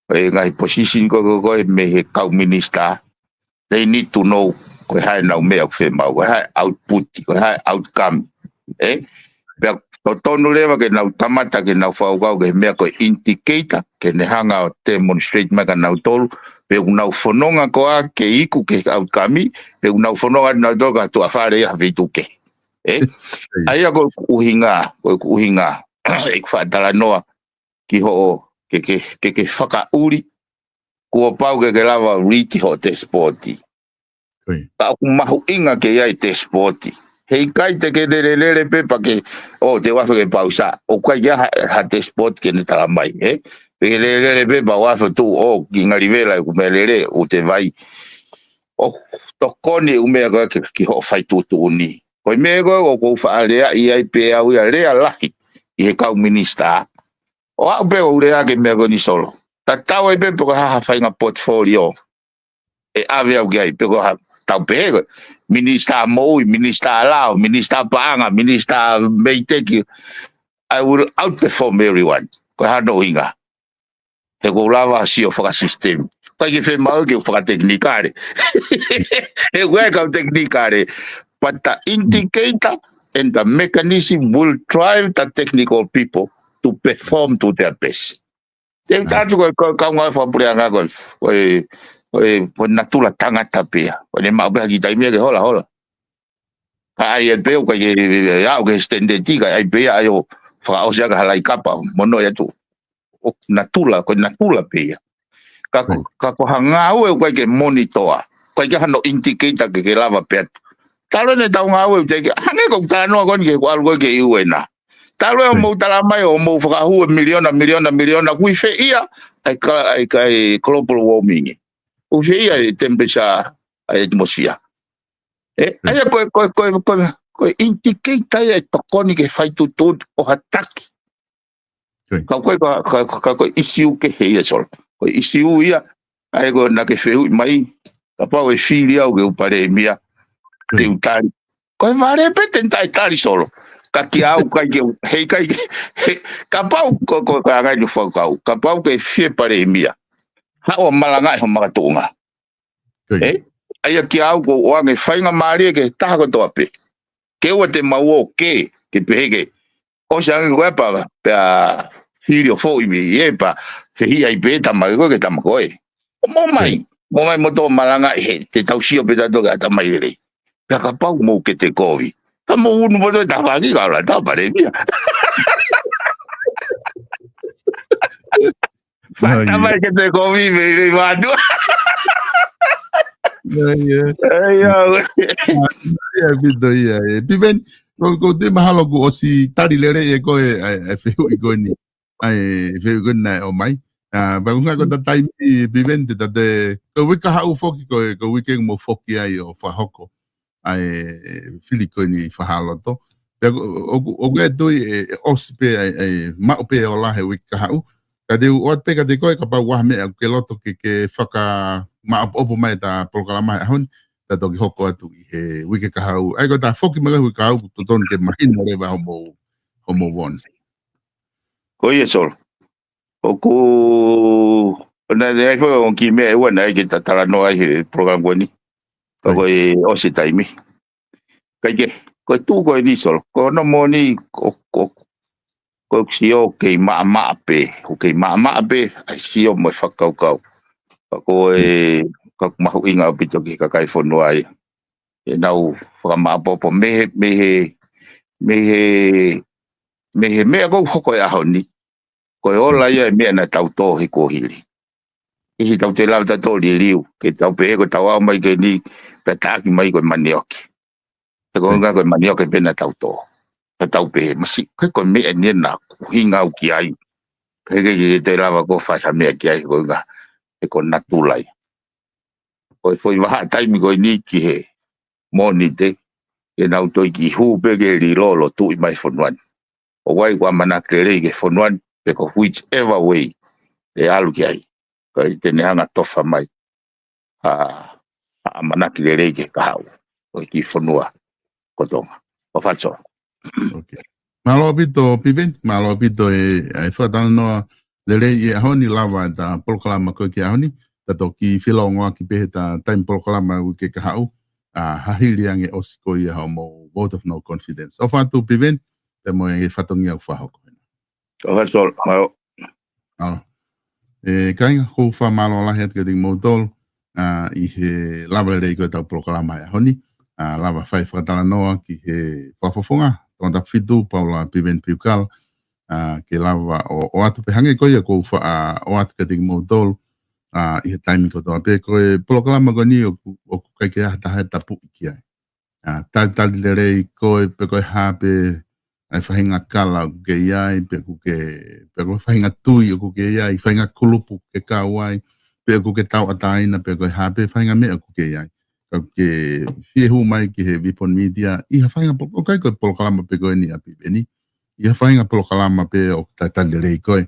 Ko e ngaahi position ko, ko, ko e mei he kau minisitā, they need to know ko e hā ʻenau meʻa ʻoku fiemaʻu, ko e hā e output, ko e hā e outcome. ʻE? Pea totonu leva ke nau kamata, ke nau fakakaukau ki he meʻa ko e indicator, ke ne hanga ʻo demonstrate mai kia nautolu, pe ʻoku nau fononga koā ke iku ki he outcome, pe ʻoku nau fononga nautolu ki ha tuʻa fale ʻi ha feituʻu kehe. ʻE? ʻA ia ko ʻeku ʻuhinga, ko ʻeku ʻuhinga, ʻeku fakatalanoa ki hoʻo, ke, ke, ke, ke fakaʻuli, kuo pau ke ke lava ʻo lead hoʻo tesipooti. Ka ʻoku mahuʻinga ke ʻi ai e tesipooti. Heʻikai te ke lelelele pē pea ke, ʻo, te u afe ke pausa. ʻOku ʻikai ke ʻi ai ha, ha tesipooti ke ne tala mai, ʻe? Pe ke lelelele pē pea u afe tu, ʻo, ki ngali vela ʻeku meʻa lele, ʻo te vai. ʻO tokoni ʻeku meʻa ko ē ki, ki hoʻo fai tuʻutuʻuni. Ko e meʻa ko ē ʻoku ou faʻa leaʻi ai pē au ia lea lahi ʻi he kau minisitā. ʻO aʻu pē ʻo lea ki he meʻa ko eni Solo. Tatau ai pē pe ko e hā ha faʻahinga portfolio ʻe ʻave au ki ai, pe ko ha tau pehē ko e minisitā moʻui, minisitā lao, minisitā paʻanga, minisitā meiteki. I will outperform everyone. Ko e hā hono ʻuhinga? He ʻoku ou lava sio fakasisitemi. ʻIkai ke fiemaʻu ke u fakatekinikale. He ʻoku ʻi ai e kau tekinikale. But the indicator and the mechanism will drive the technical people to perform to their best. Te u tatu ko e, ko e kaungā fakapuleʻanga ko e, ko e, ko e, ko e natula tangata pē ia. Ko ʻene maʻu pē ha kiʻi taimi ia ke hola, hola. Ka ʻai atu pē ʻoku ʻikai ke, ʻe aʻu ki he standard ka ʻai pē ia ʻai ʻo fakaʻosi ʻaki ha laʻi kapa, mo noʻi atu. ʻoku natula, ko e natula pē ia. Ka ko, ka ko ha ngāue ʻoku ʻikai ke monitor, ʻoku ʻikai ke hano indicator ke ke lava pē atu. Talu ʻene tau ngāue ʻoku teʻeki, hangē ko e talanoa ko eni ke ʻalu ko ē ki he U N. Talu ʻe hoʻomou tala mai ʻoku mou fakahū e miliona, miliona, miliona, ʻoku ʻi fē ia ʻa e ka, ʻa e ka e global warming. ʻOku ʻi fē ia e temperature ʻa e atmosphere. ʻE, ʻa ia ko e, ko e, ko e, ko e, ko e indicator ia ʻe tokoni ke fai tuʻutuʻuni ʻo ha taki. Ka ko e ka, ka, ka, ka ko e ʻisiū kehe ia Solo. Ko e ʻisiū ia, ʻa ia ko ena ke fehuʻi mai, kapau ʻe fili au ke u palēmia, te u tali. Ko e vale pē te nta e tali Solo. Ka kia au ʻikai ke, heʻikai ke, he, kapau ko, ko, ka ngai nu fakau, kapau ke fie palēmia. Haʻu ʻo malangaʻi ho makatuʻunga. ʻE? ʻA ia kia au ʻoku ou ʻoange faingamālie ki he taha kotoa pē. Ke ʻoua te mau ō ke, ke pehē ke. ʻOsi ange ko e pava, pea fili ʻo foʻi mi, ʻe pa, fehiʻa ai pē tama ko ē ke tama ko ē. ʻO mou mai, mou mai mo tō malangaʻi he, te tau sio pē tautolu ki he ʻatamai lelei. Pea kapau mou ke te kovi. Ka mou unu mo tō e tafaki ka ola, tau palēmia. Fata mai ke te kovi me le vatu. Ia, ia. Ia, ia. Ia, pito ia. E, Piven, ko, ko te mahalo kuo ʻosi tali lelei ʻe koe, ʻa e, ʻa e fehuʻi ko eni. ʻA e fehuʻi ko eni naʻe ʻomai. ʻA, pea ko e ngaahi ko e taimi, Piven, te ta te, ko e uike kahaʻu foki ko e, ko e uike mo foki ai ʻo fakahoko ʻa e fili ko eni fakahāloto. Pea ʻoku, ʻoku, ʻoku ou tui ʻe, ʻe ʻosi pē ʻa e, ʻa e maʻu pē ola he uike kahaʻu. Ka te u ʻoatu pē kiate koe kapau ʻoku ʻi ai ha meʻa ʻoku ke loto ke, ke fakamaʻopoʻopo mai ʻeta polokalama he ʻaho ni, ta toki hoko atu ʻi he uike kahaʻu. ʻA ia ko ʻeta foki mai ki he uike kahaʻu, ʻoku totonu ke mahino leva hoʻomou, hoʻomou vons. Ko ia Solo. ʻOku, ʻo na, na, ʻai foʻi ʻo ki meʻa ʻe ua naʻe ʻikai ke ta talanoa ai he polokalama ko eni. Ka ko e ʻosi e taimi. Kae kehe, ko e tuʻu ko eni Solo. Ko hono moʻoni, ko, ko, ko e sio kei maʻamaʻa pē, ʻoku kei maʻamaʻa pē, ʻa e sio mo e fakakaukau. Ka ko e, ka ʻoku mahuʻinga ʻaupito ki he kakai e fonua ia. ʻEnau fakamaʻopoʻopo mei he, mei he, mei he, mei he meʻa ʻoku hoko he ʻaho ni. Ko e ola ia e meʻa naʻa tau tō he kuohili. ʻIkai ke tau toe lava ʻo tau liliu, ke tau pehē ko ʻetau aʻu mai ki heni, pea taʻaki mai ko e manioke. He ko e ngaahi ko e manioke pē naʻa tau tō. Pea tau pehē, masiʻi, ko e ko e meʻa eni naʻa ku ʻuhinga au ki ai. Pea ʻikai ke, ke toe lava ʻo fai ha meʻa ki ai, ko e ngaahi, he ko e natula ia. Ko e foʻi vahaʻa taimi ko eni ki he Mōnite, ke nau toe kiʻi hū pē ke lilo ʻo tuʻi mai e fonua ni. ʻOku ʻi ai ʻeku ʻamanaki lelei ki he fonua ni, pe ko whichever way ʻe ʻalu ki ai. Ka ʻi ai te ne hanga ʻo tofa mai ha, ha ʻamanaki lelei ki he kahaʻu ʻo e kiʻi fonua ko Tonga. ʻO fatu. Mālō ʻaupito, Piven, mālō ʻaupito e, e fakatalanoa lelei he ʻaho ni, lava ʻeta polokalama ko ē ki he ʻaho ni, ta toki felōngoaki pē he ʻeta taimi polokalama uike kahaʻu, ʻa, hili ange ʻosi ko ia hoʻomou vote of no confidence. ʻO fatu, Piven, pea mo e fatongia ʻoku fakahoko heni. ʻO fatu, mālō. ʻAlo. E, kāinga, ʻoku ou fakamālō lahi atu kiate kimoutolu, ʻa, ʻi he lava lelei ko ē ʻetau polokalama he ʻaho ni, ʻa, lava fai fakatalanoa ki he fakafofonga, Tongatapu fitu, Paula Piven Piukala, ʻa, ke lava ʻo, ʻoatu pē hangē ko ia ʻoku ou fa-, ʻa, ʻoatu kiate kimoutolu, ʻa, ʻi he taimi kotoa pē ko e polokalama ko eni ʻoku, ʻoku ʻikai ke ʻi ai ha taha ʻe tapuʻi ki ai. ʻA, talitali lelei koe, pe ko e hā pē ʻa e faʻahinga kala ʻoku ke ʻi ai, pe ʻoku ke, pe ko e faʻahinga tui ʻoku ke ʻi ai, faʻahinga kulupu ʻoku ke kau ai, pe ʻoku ke tauʻatāina, pe ko e hā pē faʻahinga meʻa ʻoku ke ʻi ai. Ka ʻoku ke fie hū mai ki he Vipon Media, ʻi ha faʻahinga po-, ʻoku ʻikai ko e polokalama pē ko eni ʻa Piveni, ʻi ha faʻahinga polokalama pē ʻoku talitali lelei koe.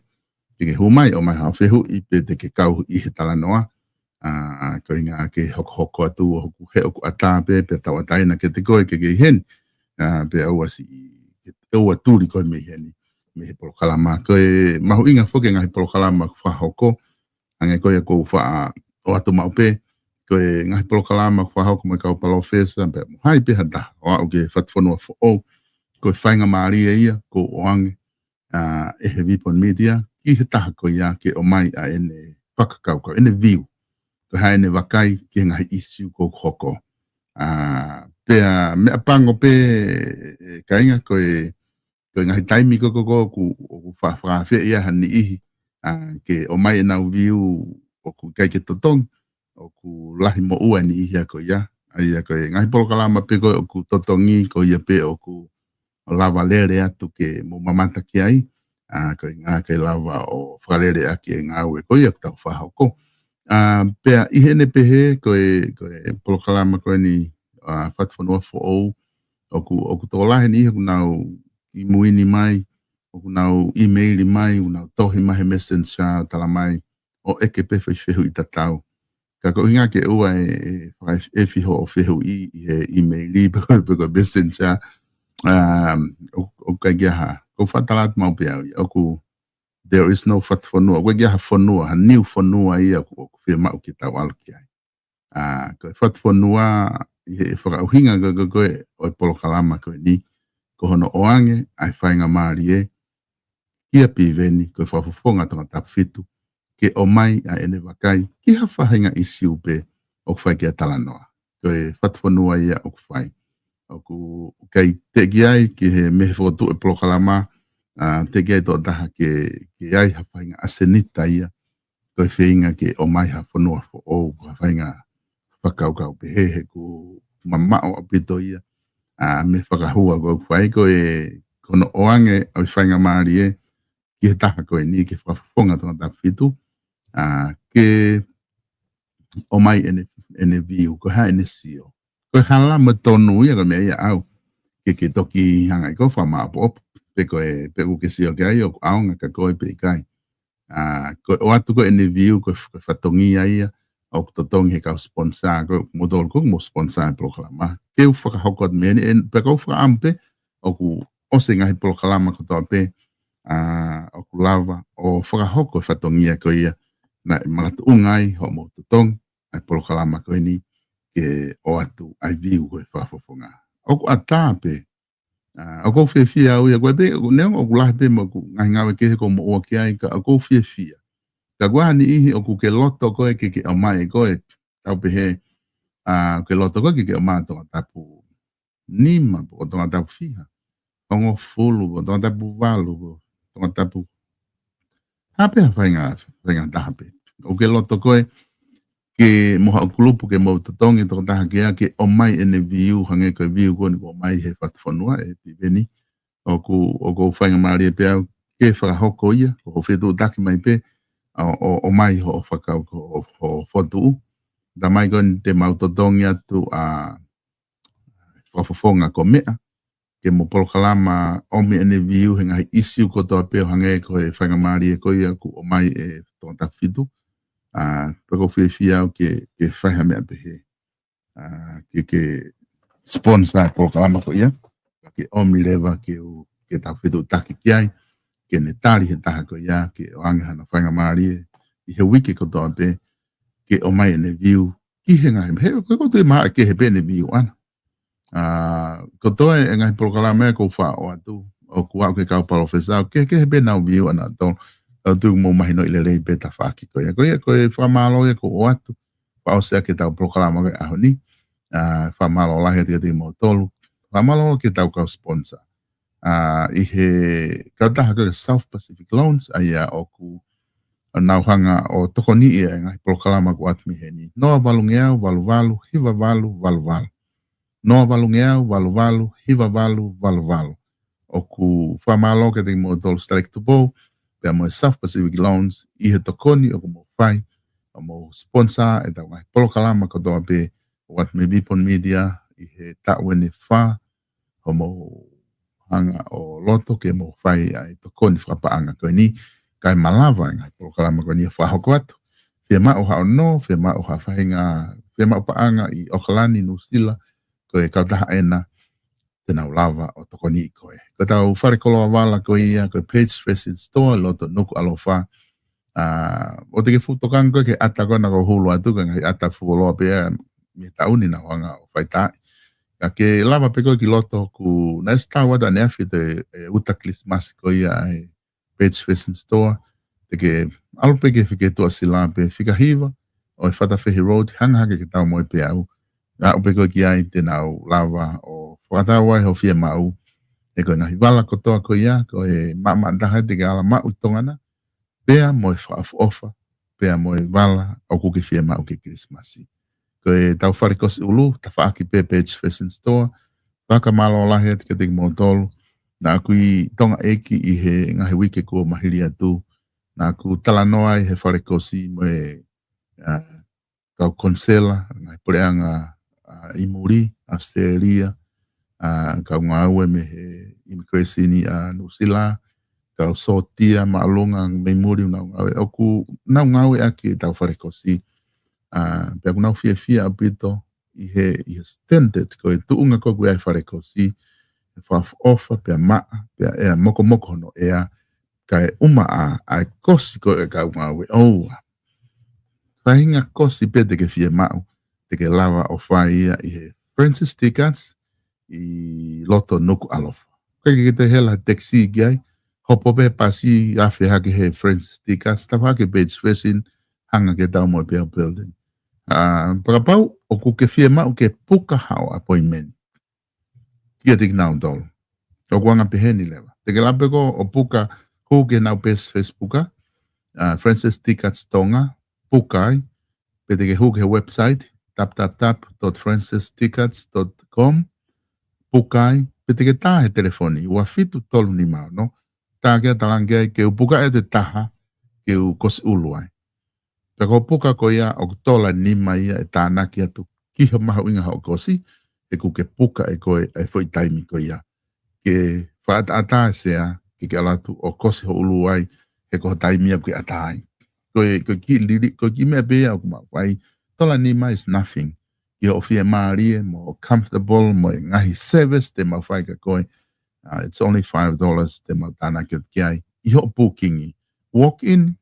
Te ke hū mai ʻo ʻomai haʻo fehuʻi pe te ke kau ʻi he talanoa. ʻA, ko e ʻuhinga ke hokohoko atu ʻo hoku, he ʻoku ʻatā pē, pea tauʻatāina kiate koe ke ke ʻi heni. ʻA, pea ʻoua siʻi, ke ʻoua tuli koe mei heni, mei he polokalama. Ko e mahuʻinga foki e ngaahi polokalama ʻoku fakahoko, hangē ko ia ʻoku ou faʻa ʻoatu maʻu pē, ko e ngaahi polokalama ʻoku fakahoko mo e kau palōfesa, pea mo hai pē ha taha, ʻo aʻu ki he Fatufonua Foʻou, ko e faingamālie ia ʻoku ou ʻoange, ʻa, ʻe he Vipon Media, ki he taha ko ia ke ʻomai ʻa ʻene fakakaukau, ʻene view, ko e hā ʻene vakai ki he ngaahi ʻīsiu ʻoku hoko. ʻA, pea meʻapango pē, ʻe kāinga, ko e, ko e ngaahi taimi ko ē ʻoku, ʻoku fa-, fakaafeʻi ai ha niʻihi, ke ʻomai ʻenau view ʻoku ʻikai ke totongi, ʻoku lahi moʻua e niʻihi ia ko ia. ʻA ia ko e ngaahi polokalama pē ko ē ʻoku totongi ko ia pē ʻoku lava lele atu ke mou mamata ki ai, ʻa, ko e ʻuhinga ke lava ʻo fakalele ʻaki e ngāue ko ia ʻoku tau fakahoko. ʻA, pea ʻi heʻene pehē ko e, ko e polokalama ko eni, ʻa, Fatufonua Foʻou, ʻoku, ʻoku tokolahi e niʻihi ʻoku nau ʻi muini mai, ʻoku nau email mai, ʻoku nau tohi mai he Messenger, tala mai, ʻo ʻeke pē foʻi fehuʻi tatau. Ka ko e ʻuhinga ke ʻoua ʻe, ʻe fakaefi hoʻo fehuʻi ʻi he email pe ko e, pe ko e Messenger, um, ʻo, ʻoku ʻikai ke ʻi ai ha, ʻoku ou faʻa tala atu maʻu pē au ia, ʻoku, there is no Fatufonua, ʻoku ʻikai ke ʻi ai ha fonua, ha niu fonua ia ʻoku, ʻoku fiemaʻu ke tau ʻalu ki ai. ʻA, ko e Fatufonua ʻi he fakaʻuhinga ko ē, ko ē, ko ē ʻo e polokalama ko eni, ko hono ʻoange ʻa e faingamālie kia Piveni, ko e fakafofonga Tongatapu fitu, ke ʻomai ʻa ʻene vakai ki ha faʻahinga ʻīsiu pē ʻoku fai ki ai e talanoa. Ko e Fatufonua ia ʻoku fai. ʻOku ʻikai teʻeki ai ki he meʻa he fokotuʻu e polokalama, ʻa, teʻeki ai tokotaha ke, ke ʻi ai ha faʻahinga ʻasenita ia, ko e feinga ke ʻomai ha fonua foʻou, ha faʻahinga fakakaukau pehē he ʻoku mamaʻo ʻaupito ia, ʻa, mei he fakahua ko ē ʻoku fai ko e, ko hono ʻoange ʻa e faingamālie ki he taha ko eni, ki he fakafofonga Tongatapu fitu, ʻa, ke ʻomai ʻene, ʻene view, ko e hā ʻene sio. Ko e hala mo e tonu ia ko e meʻa ia ʻaʻau. Ke, ke toki hanga ʻe koe ʻo fakamāʻopoʻopo, pe ko e, pe ʻoku ke sio ki ai ʻoku ʻaonga kia koe pe ʻikai. ʻA, ko e ʻoatu ko ē ʻene view, ko e f-, ko e fatongia ia ʻoku totongi he kau sponsor, ko e moutolu ko ē ʻoku mou sponsor e polokalama. Ke u fakahoko atu mei heni, ʻe, pea ʻoku ou fakaʻamu pē, ʻoku ʻosi e ngaahi polokalama kotoa pē, ʻa, ʻoku lava ʻo fakahoko e fatongia ko ia, naʻe makatuʻunga ai hoʻomou totongi ʻa e polokalama ko eni ke ʻoatu ʻa e view ko ē ʻa e fakafofonga. ʻOku ʻatā pē, ʻa, ʻoku ou fiefia au ia ko ē pē, ʻoku neongo ʻoku lahi pē mo ʻeku ngaahi ngāue kehe ʻoku ou moʻua ki ai, ka ʻoku ou fiefia. Ka ʻoku ʻi ai ha niʻihi ʻoku ke loto koe ke, ke ʻomai ʻe koe, tau pehē, ʻa, ʻoku ke loto koe ke, ke ʻomai Tongatapu nima, pe ko Tongatapu fiha, hongofulu, pe ko Tongatapu valu, pe ko Tongatapu hā pē ha faʻahinga, faʻahinga taha pē. ʻOku ke loto koe ke mo haʻo kulupu ke mou totongi tokotaha ke ʻai ke ʻomai ʻene view hangē ko e view ko eni ʻoku ʻomai he Fatufonua ʻe Piveni. ʻOku, ʻoku ou faingamālie pē au ke fakahoko ia, ko hoʻo fetuʻutaki mai pē, ʻa, ʻo, ʻomai hoʻo fakau-, hoʻo, hoʻo fokotuʻu. Tala mai ko eni te mau totongi atu ʻa e fakafofonga ko meʻa, ke mo polokalama ʻomi ʻene view he ngaahi ʻīsiu kotoa pē ʻo hangē ko e faingamālie ko ia ʻoku ʻomai ʻe Tongatapu fitu. ʻA, pea ʻoku ou fiefia au ke, ke fai ha meʻa pehē. ʻA, ke, ke sponsor e polokalama ko ia, ke ʻomi leva ke u, ke tau fetuʻutaki ki ai, ke ne tali he taha ko ia, ke ʻoange hano faingamālie ʻi he uike kotoa pē, ke ʻomai ʻene view ki he ngaahi, he, ko e koto i maʻa ke he pē ʻene view ʻana. ʻA, kotoa e ngaahi polokalama ia ʻoku ou faʻa ʻoatu, ʻoku aʻu ki he kau palōfesa, ʻoku kehekehe pē ʻenau view ʻanautolu, tau tui ʻoku mou mahinoʻi lelei pē tafaʻaki ko ia. Ko ia, ko e fakamālō ia ʻoku ou ʻoatu, fakaʻosi ʻaki ʻetau polokalama ko e ʻaho ni, ʻa, fakamālō lahi atu kiate kimoutolu, fakamālō ki heʻetau kau sponsor. ʻA, ʻi he kautaha ko e South Pacific Loans, ʻa ia ʻoku nau hanga ʻo tokoniʻi e ngaahi polokalama ʻoku ʻoatu mei heni. Noa valu ngeau valu valu hiva valu valu valu. Noa valu ngeau valu valu hiva valu valu valu. ʻOku fakamālō kiate kimoutolu Select Tupou, pea mo e South Pacific Loans, ʻi he tokoni ʻoku mou fai, ʻo mou sponsor ʻetau ngaahi polokalama kotoa pē ʻoku ʻoatu mei Vipon Media, ʻi he taʻu eni ʻe fā, hoʻomou hanga ʻo loto ke mou fai ʻa e tokoni fakapaʻanga ko eni, kae malava e ngaahi polokalama ko eni ʻo fakahoko atu. Fiemaʻu haʻo nō, fiemaʻu ha faʻahinga, fiemaʻu paʻanga ʻi ʻOkalani, Nuʻusila, ko e kautaha ena te nau lava ʻo tokoniʻi koe. Ko ʻetau fale koloa vala ko ia, ko e Page Fashion Store, loto Nukuʻalofa. ʻA, ʻoua te ke fuʻu tokanga koe ki he ʻata ko ena ʻoku ou hulu atu, ko e ngaahi ʻata fuoloa pē ia mei he taʻu ni naʻa ku hanga ʻo fai taʻi. Ka ke lava pē koe ki loto ʻoku, naʻe ʻosi tau atu ʻaneafi ʻete, e, uta Kilisimasi ko ia ʻa e Page Fashion Store. Te ke ʻalu pē ki he feituʻu Tuʻasila pē fika hiva ʻo e Fatafehi Road, hanga hake ki he tau mo e peau. Aʻu pē koe ki ai te nau lava ʻo fakatau ai hoʻo fiemaʻu. He ko e ngaahi vala kotoa ko ia, ko e maʻamaʻa taha ia te ke ala maʻu ʻi Tonga na. pea mo e fakaʻofoʻofa, pea mo e vala ʻoku ke fiemaʻu ki he Kilisimasi. Ko ʻetau fale kosi ʻulu, tafaʻaki pē Page Fashion Store, fakamālō lahi atu kiate kimoutolu, naʻa ku ʻi Tonga ʻEiki ʻi he ngaahi uike kuo maliu atu, naʻa ku talanoa ai he fale kosi mo e, ʻa, kau konisela, ngaahi puleʻanga, ʻa, ʻi muli, ʻAositelēlia, ʻa, kau ngāue mei he immigration ʻa Nuʻusila, kau sōtia māʻolunga mei muli ʻoku nau ngāue, ʻoku nau ngāueʻaki ʻetau fale kosi, ʻa, pea ʻoku nau fiefia ʻaupito ʻi he, ʻi he standard ko e tuʻunga ko ē ʻoku ʻi ai e fale kosi, ʻe fakaʻofoʻofa pea maʻa, pea ʻe mokomoko hono ʻea, kae ʻumaʻā ʻa e kosi ko ē ʻa e kau ngāue ʻoʻou. Faʻahinga kosi pē te ke fiemaʻu, te ke lava ʻo fai ia ʻi he Francis Tickets ʻi loto Nukuʻalofa. ʻIkai ke toe hela he taxi ki ai, hopo pē pasi ʻo afe hake he Francis Tickets, tafaʻaki Page Fashion, hanga ki he Taumoʻe Peau Building. ʻA, fakapapau ʻoku ke fiemaʻu ke puka haʻo appointment kiate kinautolu. ʻOku anga pehē ni leva. Te ke lava pē koe ʻo puka, hū ki heʻenau peesi Facebook, ʻa, Francis Tickets Tonga, puka ai, pe te ke hū ki he website, w w w dot francis tickets dot com, puka ai, pe te ke tā he telefoni, ua fitu tolu nima ono, tā ke talaange ai ke u puka ʻe au ʻa e taha, ke u kosi ʻulu ai. Pea ko e puka ko ia ʻoku tola nima ia ʻe tānaki atu ki he mahuʻinga hoʻo kosi, he ʻoku ke puka ʻe koe ʻa e foʻi taimi ko ia. Ke fakaʻataʻatā e sea, ke ke ʻalu atu ʻo kosi hoʻo ʻulu ai, he ko e taimi ia ʻoku ke ʻatā ai. Ko e, ko e kiʻi lili, ko e kiʻi meʻa pē ia ʻoku mau fai, tola nima is nothing. Ki hoʻo fiemālie, mo comfortable, mo e ngaahi service te mau fai kia koe, ʻa, it's only five dollars te mau tānaki atu ki ai. ʻI hoʻo booking, walk in,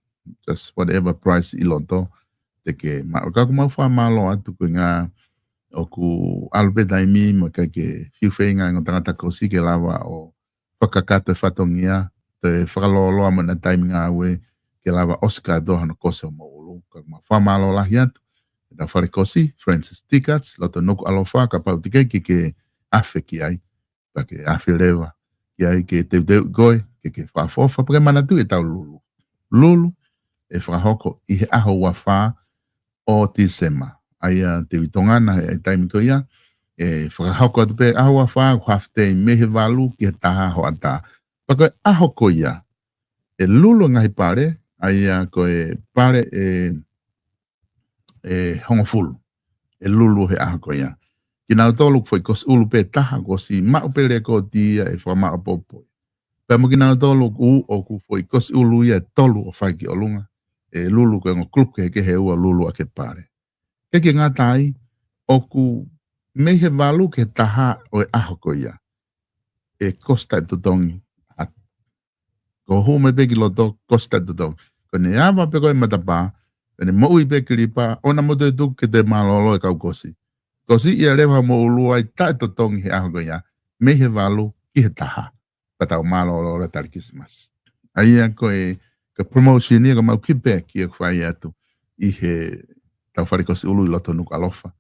just whatever price ʻi loto, te ke maʻu. Ka ʻoku mau fakamālō atu ko e ʻuhinga ʻoku ʻalu pē taimi mo e ʻikai ke fiu feinga e ongo tangata kosi ke lava ʻo fakakakato e fatongia, toe fakalōloa mo ʻena taimi ngāue, ke lava ʻosi kātoa hono kosi hoʻomou ʻulu. Ka ʻoku mau fakamālō lahi atu, ʻetau fale kosi, Francis Tickets, loto Nukuʻalofa, kapau ʻoku teʻeki ke ke afe ki ai, pea ke afe leva ki ai ke teuteu koe, ke ke fakaʻofoʻofa, pea ke manatuʻi ʻetau lulu. Lulu, ʻe fakahoko ʻi he ʻaho ua fā ʻo Tīsema. ʻA ia te u ʻi Tonga na he taimi ko ia, ʻe fakahoko atu pē ʻaho ua fā, half day mei he valu ki he taha hoʻatā. Pea ko e ʻaho ko ia, ʻe lulu e ngaahi pale, ʻa ia ko e pale ʻe ʻe hongofulu. ʻE lulu he ʻaho ko ia. Kinautolu ʻoku foʻi kosi ʻulu pē taha, ʻoku ʻosi maʻu pē lēkooti ia ʻe fakamaʻopoʻopo. Pea mo kinautolu ʻoku, ʻoku foʻi kosi ʻulu ia ʻe tolu ʻo fai ki ʻolunga, ʻe lulu ko e ongo kulupu kehekehe ʻe ua ʻo lulu ʻaki e pale. ʻIkai ke ngata ai, ʻoku mei he valu ki he taha ʻo e ʻaho ko ia, ʻe kosi taʻetotongi atu. Ko hoʻo hū mai pē ki loto, kosi taʻetotongi. Ko ʻene ava pē ko ē matapā, ko ʻene moʻui pē kilipa, ʻoua naʻa mou toe tuku ke toe mālōlō e kau kosi. Kosiʻi leva hoʻomou ʻulu ai taʻetotongi he ʻaho ko ia, mei he valu ki he taha. Pea tau mālōlō leva tali Kilisimasi. ʻA ia ko e, ko e promotion ia ʻoku mau kiʻi pē kiʻi fai atu ʻi heʻetau fale kosi ʻulu ʻi loto Nukuʻalofa.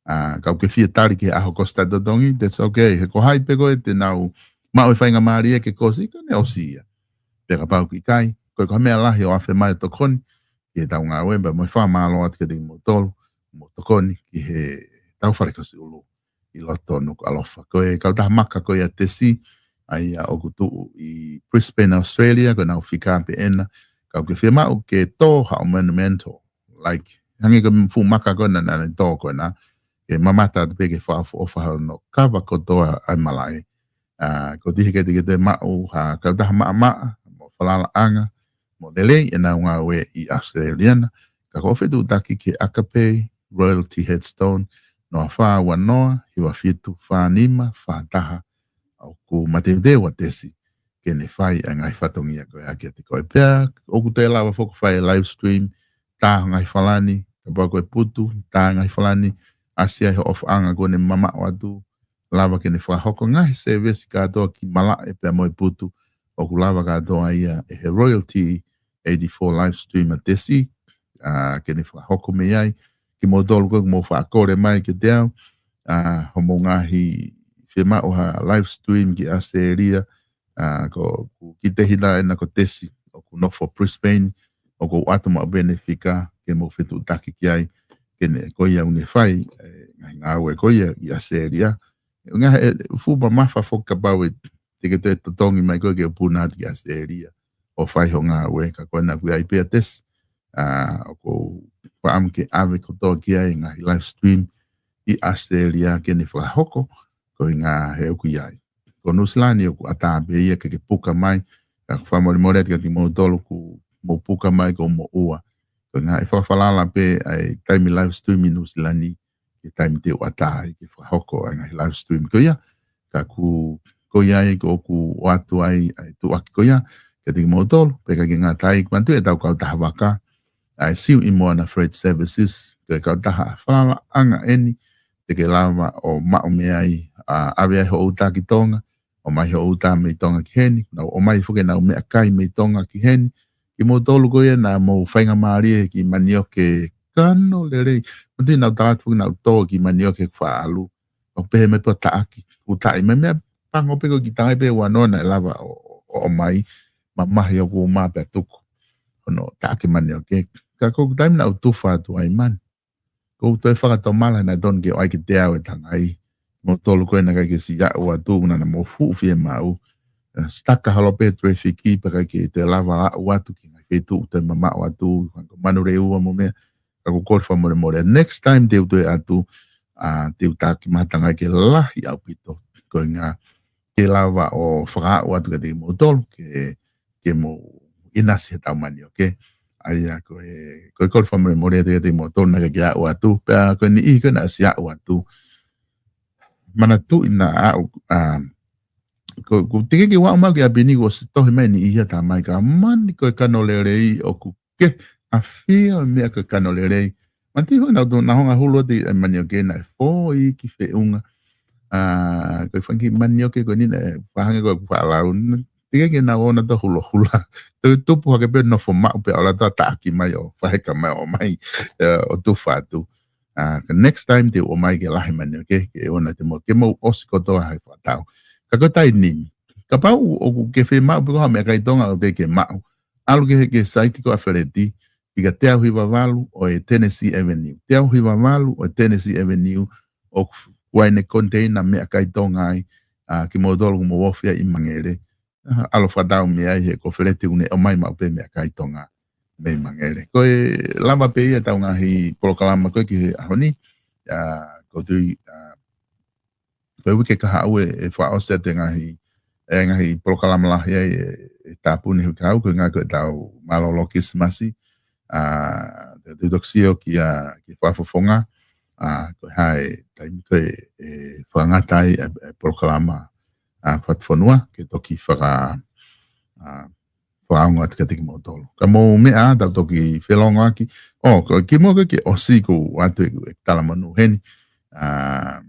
ʻA, kapau ʻoku ke fie tali ki he ʻaho kosi taʻetotongi, that's okay. He ko hai pē ko ē te nau maʻu e faingamālie ke kosi, ko ʻene ʻosi ia. Pea kapau ʻoku ʻikai, ko e, ko e meʻa lahi ʻo afe mai ʻo tokoni ki heʻetau ngāue, pea mo e fakamālō atu kiate kimoutolu, mou tokoni ki heʻetau fale kosi ʻulu ʻi loto Nukuʻalofa. Ko e kautaha maka ko ia ʻa Tesi, ʻa ia ʻoku tuʻu ʻi Brisbane, Australia, ko ʻenau fika pē ʻena, kapau ʻoku ke fiemaʻu ke tō haʻo monumental, like, hangē ko e fuʻu maka ko ena naʻa ne tō ko ena, ke mamata atu pē ke fakaʻofoʻofa hono kava kotoa ʻa e malaʻe. ʻA, ko e tiheke te ke toe maʻu ha kautaha maʻamaʻa, mo falalaʻanga, mo lelei ʻenau ngāue ʻi ʻAositelēlia na, ka ko e fetuʻutaki ki he Agape Royalty Headstone, noa fā ua noa, hiva fitu fā nima fā taha, ʻoku mateuteu ʻa Tesi ke ne fai ʻa e ngaahi fatongia ko ia kiate koe. Pea ʻoku toe lava foki ʻo fai e live stream, tā hoʻo ngaahi falani, kapau ko e putu, tā e ngaahi falani, ʻasi ai hoʻo ʻofaʻanga kuo ne mamaʻo atu, lava ke ne fakahoko e ngaahi sēvesi kātoa ki malaʻe pea mo e putu, ʻoku lava kātoa ia ʻe he Royalty eighty-four live stream ʻa Tesi, ʻa, ke ne fakahoko mei ai, kimoutolu ko ē ʻoku mou faʻa kole mai kiate au, ʻa, hoʻomou ngaahi fiemaʻu ha live stream ki ʻAositelēlia, ʻa, ko, ʻoku kiʻi tehina ʻena ko Tesi, ʻoku nofo Brisbane, ʻoku ou ʻoatu maʻu pē ʻene fika ke mou fetuʻutaki ki ai, ke ne, ko ia ʻoku ne fai e ngaahi ngāue ko ia ʻi ʻAositelēlia. Ngaahi, ʻe fuʻu mamafa foki kapau ʻe te ke toe totongi mai koe ke u puna atu ki ʻAositelēlia ʻo fai hoʻo ngāue, ka ko ena ʻoku ʻi ai pē ʻa Tesi. ʻA, ʻoku ou fakaʻamu ke ʻave kotoa ki ai e ngaahi live stream ʻi ʻAositelēlia ke ne fakahoko, koeʻuhinga he ʻoku ʻi ai. Ko Nuʻusila ni ʻoku ʻatā pē ia ke ke puka mai, ka ʻoku ou fakamolemole atu kiate kimoutolu ʻoku mou puka mai kuo moʻua. Koeʻuhinga ʻe fakafalala pē ʻa e taimi live stream ʻi Nuʻusila ni ki he taimi te u ʻatā ai ke fakahoko ʻa e ngaahi live stream ko ia. Ka ʻoku, ko ia ai ʻoku ou ʻoatu ai ʻa e tuʻuaki ko ia kiate kimoutolu, pea ʻikai ke ngata ai, manatuʻi ʻetau kautaha vaka, ʻa e Siuʻi Moana Freight Services, ko e kautaha falalaʻanga ʻeni te ke lava ʻo maʻu mei ai, ʻa, ʻave ai hoʻo uta ki Tonga, ʻomai hoʻo uta mei Tonga ki heni, nau ʻomai foki ʻenau meʻakai mei Tonga ki heni, kimoutolu ko ia naʻa mou faingamālie ki manioke kano lelei. Manatuʻi naʻa nau tala atu foki naʻa nau tō ki manioke ʻoku faʻa ʻalu. ʻO pehē mai pē ʻo taʻaki, ʻo taʻaki mai meʻa pango pē ko e kiʻi tangai pē ua noa naʻe lava ʻo, ʻo, ʻo ʻomai, mamahi ʻoku mā pea tuku hono taʻaki manioke. Ka ko e taimi naʻa nau tufa atu ai mani. Ko u toe fakatomala naʻe tonu ke ʻoai ke te au e tangai. Kimoutolu ko ena ʻikai ke siʻi aʻu atu, naʻa mou fuʻu fiemaʻu. Eh, stuck holo pē traffic pea ʻikai ke te lava aʻu atu ki he ngaahi feituʻu te mamaʻo atu, ko Manurewa mo e meʻa, ka ʻoku ou kole fakamolemole. Next time te u toe atu, ʻa, te u taki mai ha tangai ke lahi ʻaupito. Koeʻuhinga ke lava ʻo fakaaʻu atu kiate kimoutolu, ke, ke mou ʻinasi he tau manioke. ʻA ia ko e, ko e kole fakamolemole atu kiate kimoutolu naʻe ʻikai ke aʻu atu, pea ko e niʻihi ko ē naʻe siʻi aʻu atu. Manatuʻi naʻa aʻu, ʻa, ko, ko e teʻeki ke u aʻu mai ki ʻapi ni kuo ʻosi tohi mai e niʻihi ʻa e tamai ka mani ko e kano lelei ʻoku ke ʻafio e meʻa ko e kano lelei. Manatuʻi foki naʻa nau tō naʻa nau hanga ʻo hulu atu e manioke naʻe fō ʻi ki feʻunga. ʻA, ko e fanga kiʻi manioke ko eni naʻe fakahanga ko ʻeku faʻa lau. Teʻeki ke nau ō nautolu ʻo hulohula. Toe tupu hake pē nofo maʻu pē ʻo ʻalu atu ʻo taʻaki mai ʻo fakaheka mai ʻo ʻomai, eh, ʻo tufa atu. ʻA, ka next time te u ʻomai ke lahi manioke, ke ʻoua naʻa te mou, ke mou ʻosi kotoa he fakatau. Ka ko e taimi ni, kapau ʻoku ke fiemaʻu pē ko ha meʻakai Tonga ʻoku teʻeki ke maʻu, ʻalu ki he, ki he saiti ko ʻAfeleti, fika teau hiva valu ʻo e Tennessee Avenue. Teau hiva valu ʻo e Tennessee Avenue, ʻoku ʻi ai ʻene container meʻakai Tonga ai, ʻa, kimoutolu ʻoku mou ofi ai ʻi Mangere. ʻAlu ʻo fakatau mei ai he ko ʻAfeleti ʻoku ne ʻomai maʻu pē meʻakai Tonga mei Mangere. Ko e lava pē ia ʻetau ngaahi polokalama ko ē ki he ʻaho ni, ʻa, ʻoku ou tui, ʻa, ko e uike kahaʻu ē, ʻe fakaʻosi atu e ngaahi, e ngaahi polokalama lahi ai ʻe, ʻe tāpuni ʻe he kahaʻu, koeʻuhinga ko ʻetau mālōlō Kilisimasi, ʻa, te u toki sio ki he, ki he fakafofonga, ʻa, ko e hā e taimi ko ē ʻe fakangata ai e, e polokalama, ʻa, Fatufonua, ke toki faka, ʻa, fakaongo atu kiate kimoutolu. Ka mou meʻa, tau toki felongoaki. ʻO, ko e kimuʻa ko ē ke ʻosi ʻoku ou ʻoatu e, e talamonū heni, ʻa,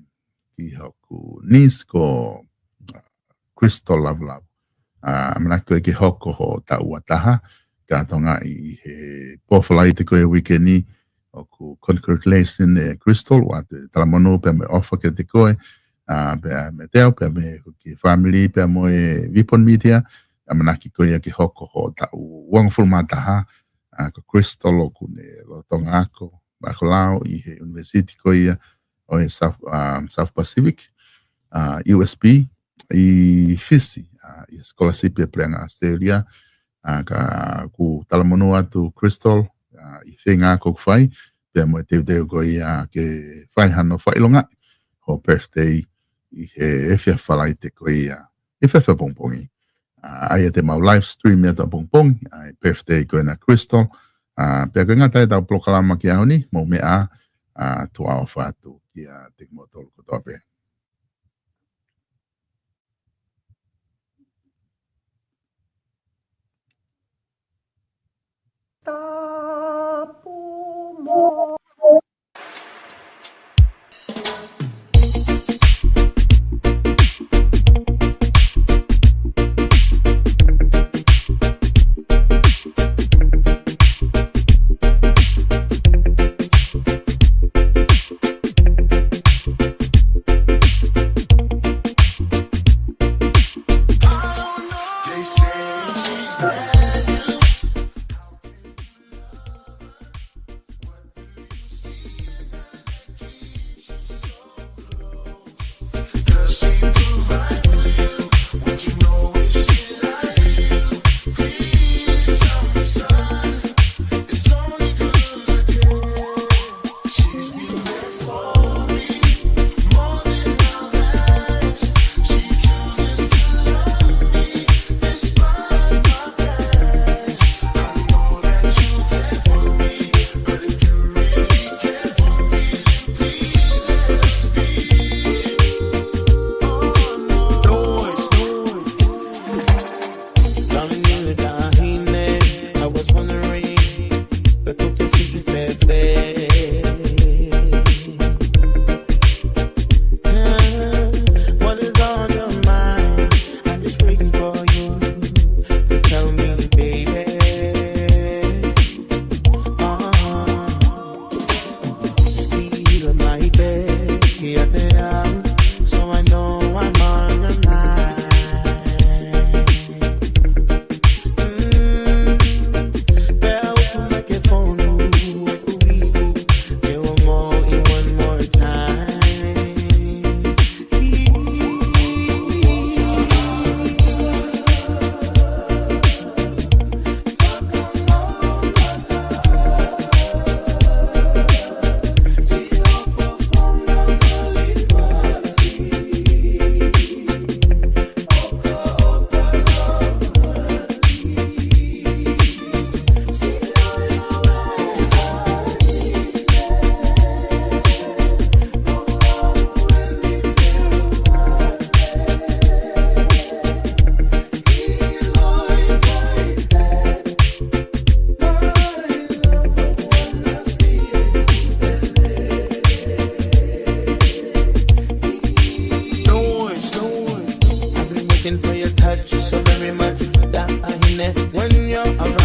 ki hoku niece ko, ʻa, Crystal Lavulavu. ʻA, ʻamanaki ko ē ke hoko hoʻo taʻu ua taha, ka tokangaʻi ʻi he pō Falaite ko ē uike ni, ʻoku congratulation ʻe Crystal, ʻoatu e talamonū pea mo e ʻofa kiate koe, ʻa, pea meiate au, pea mo e hoku kiʻi fāmili, pea mo e Vipon Media, ʻamanaki ko ia ke hoko hoʻo taʻu uangofulu mā taha, ʻa, ko Crystal ʻoku ne lolotonga ako, ako lao ʻi he university ko ia ʻo e South, um, South Pacific, ʻa, U S P, ʻi Fisi, ʻa, ʻi he scholarship ʻa e Puleʻanga ʻAositelēlia, ʻa, ka ʻoku talamonū atu Crystal, ʻa, ʻi he feinga ʻoku fai, pea mo e teuteu ko ia ke fai hano fakaʻilongaʻi hoʻo birthday ʻi he efiafi Falaite ko ia, efiafi ʻapongipongi. ʻA, ʻa ia te mau live stream ʻi he ʻapongipongi, ʻa, e birthday ko ena Crystal, ʻa, pea ko e ngata ai ʻetau polokalama ki he ʻaho ni, mou meʻa, ʻa, tuʻa ʻofa atu kiate kimoutolu kotoa pē. Tapu mo Loving you, Tahine. I was wondering, but who can see you fair, fair? What is on your mind? I'm just waiting for you to tell me, baby. Uh-huh. Feel my back, yeah, they are. So I know I'm on your mind. Mm, pea ʻoku mai ke fonu ʻeku ipu, ke ongoʻi one more time. Noise, noise. I've been waiting for your touch so very much. Tahine, when you're around.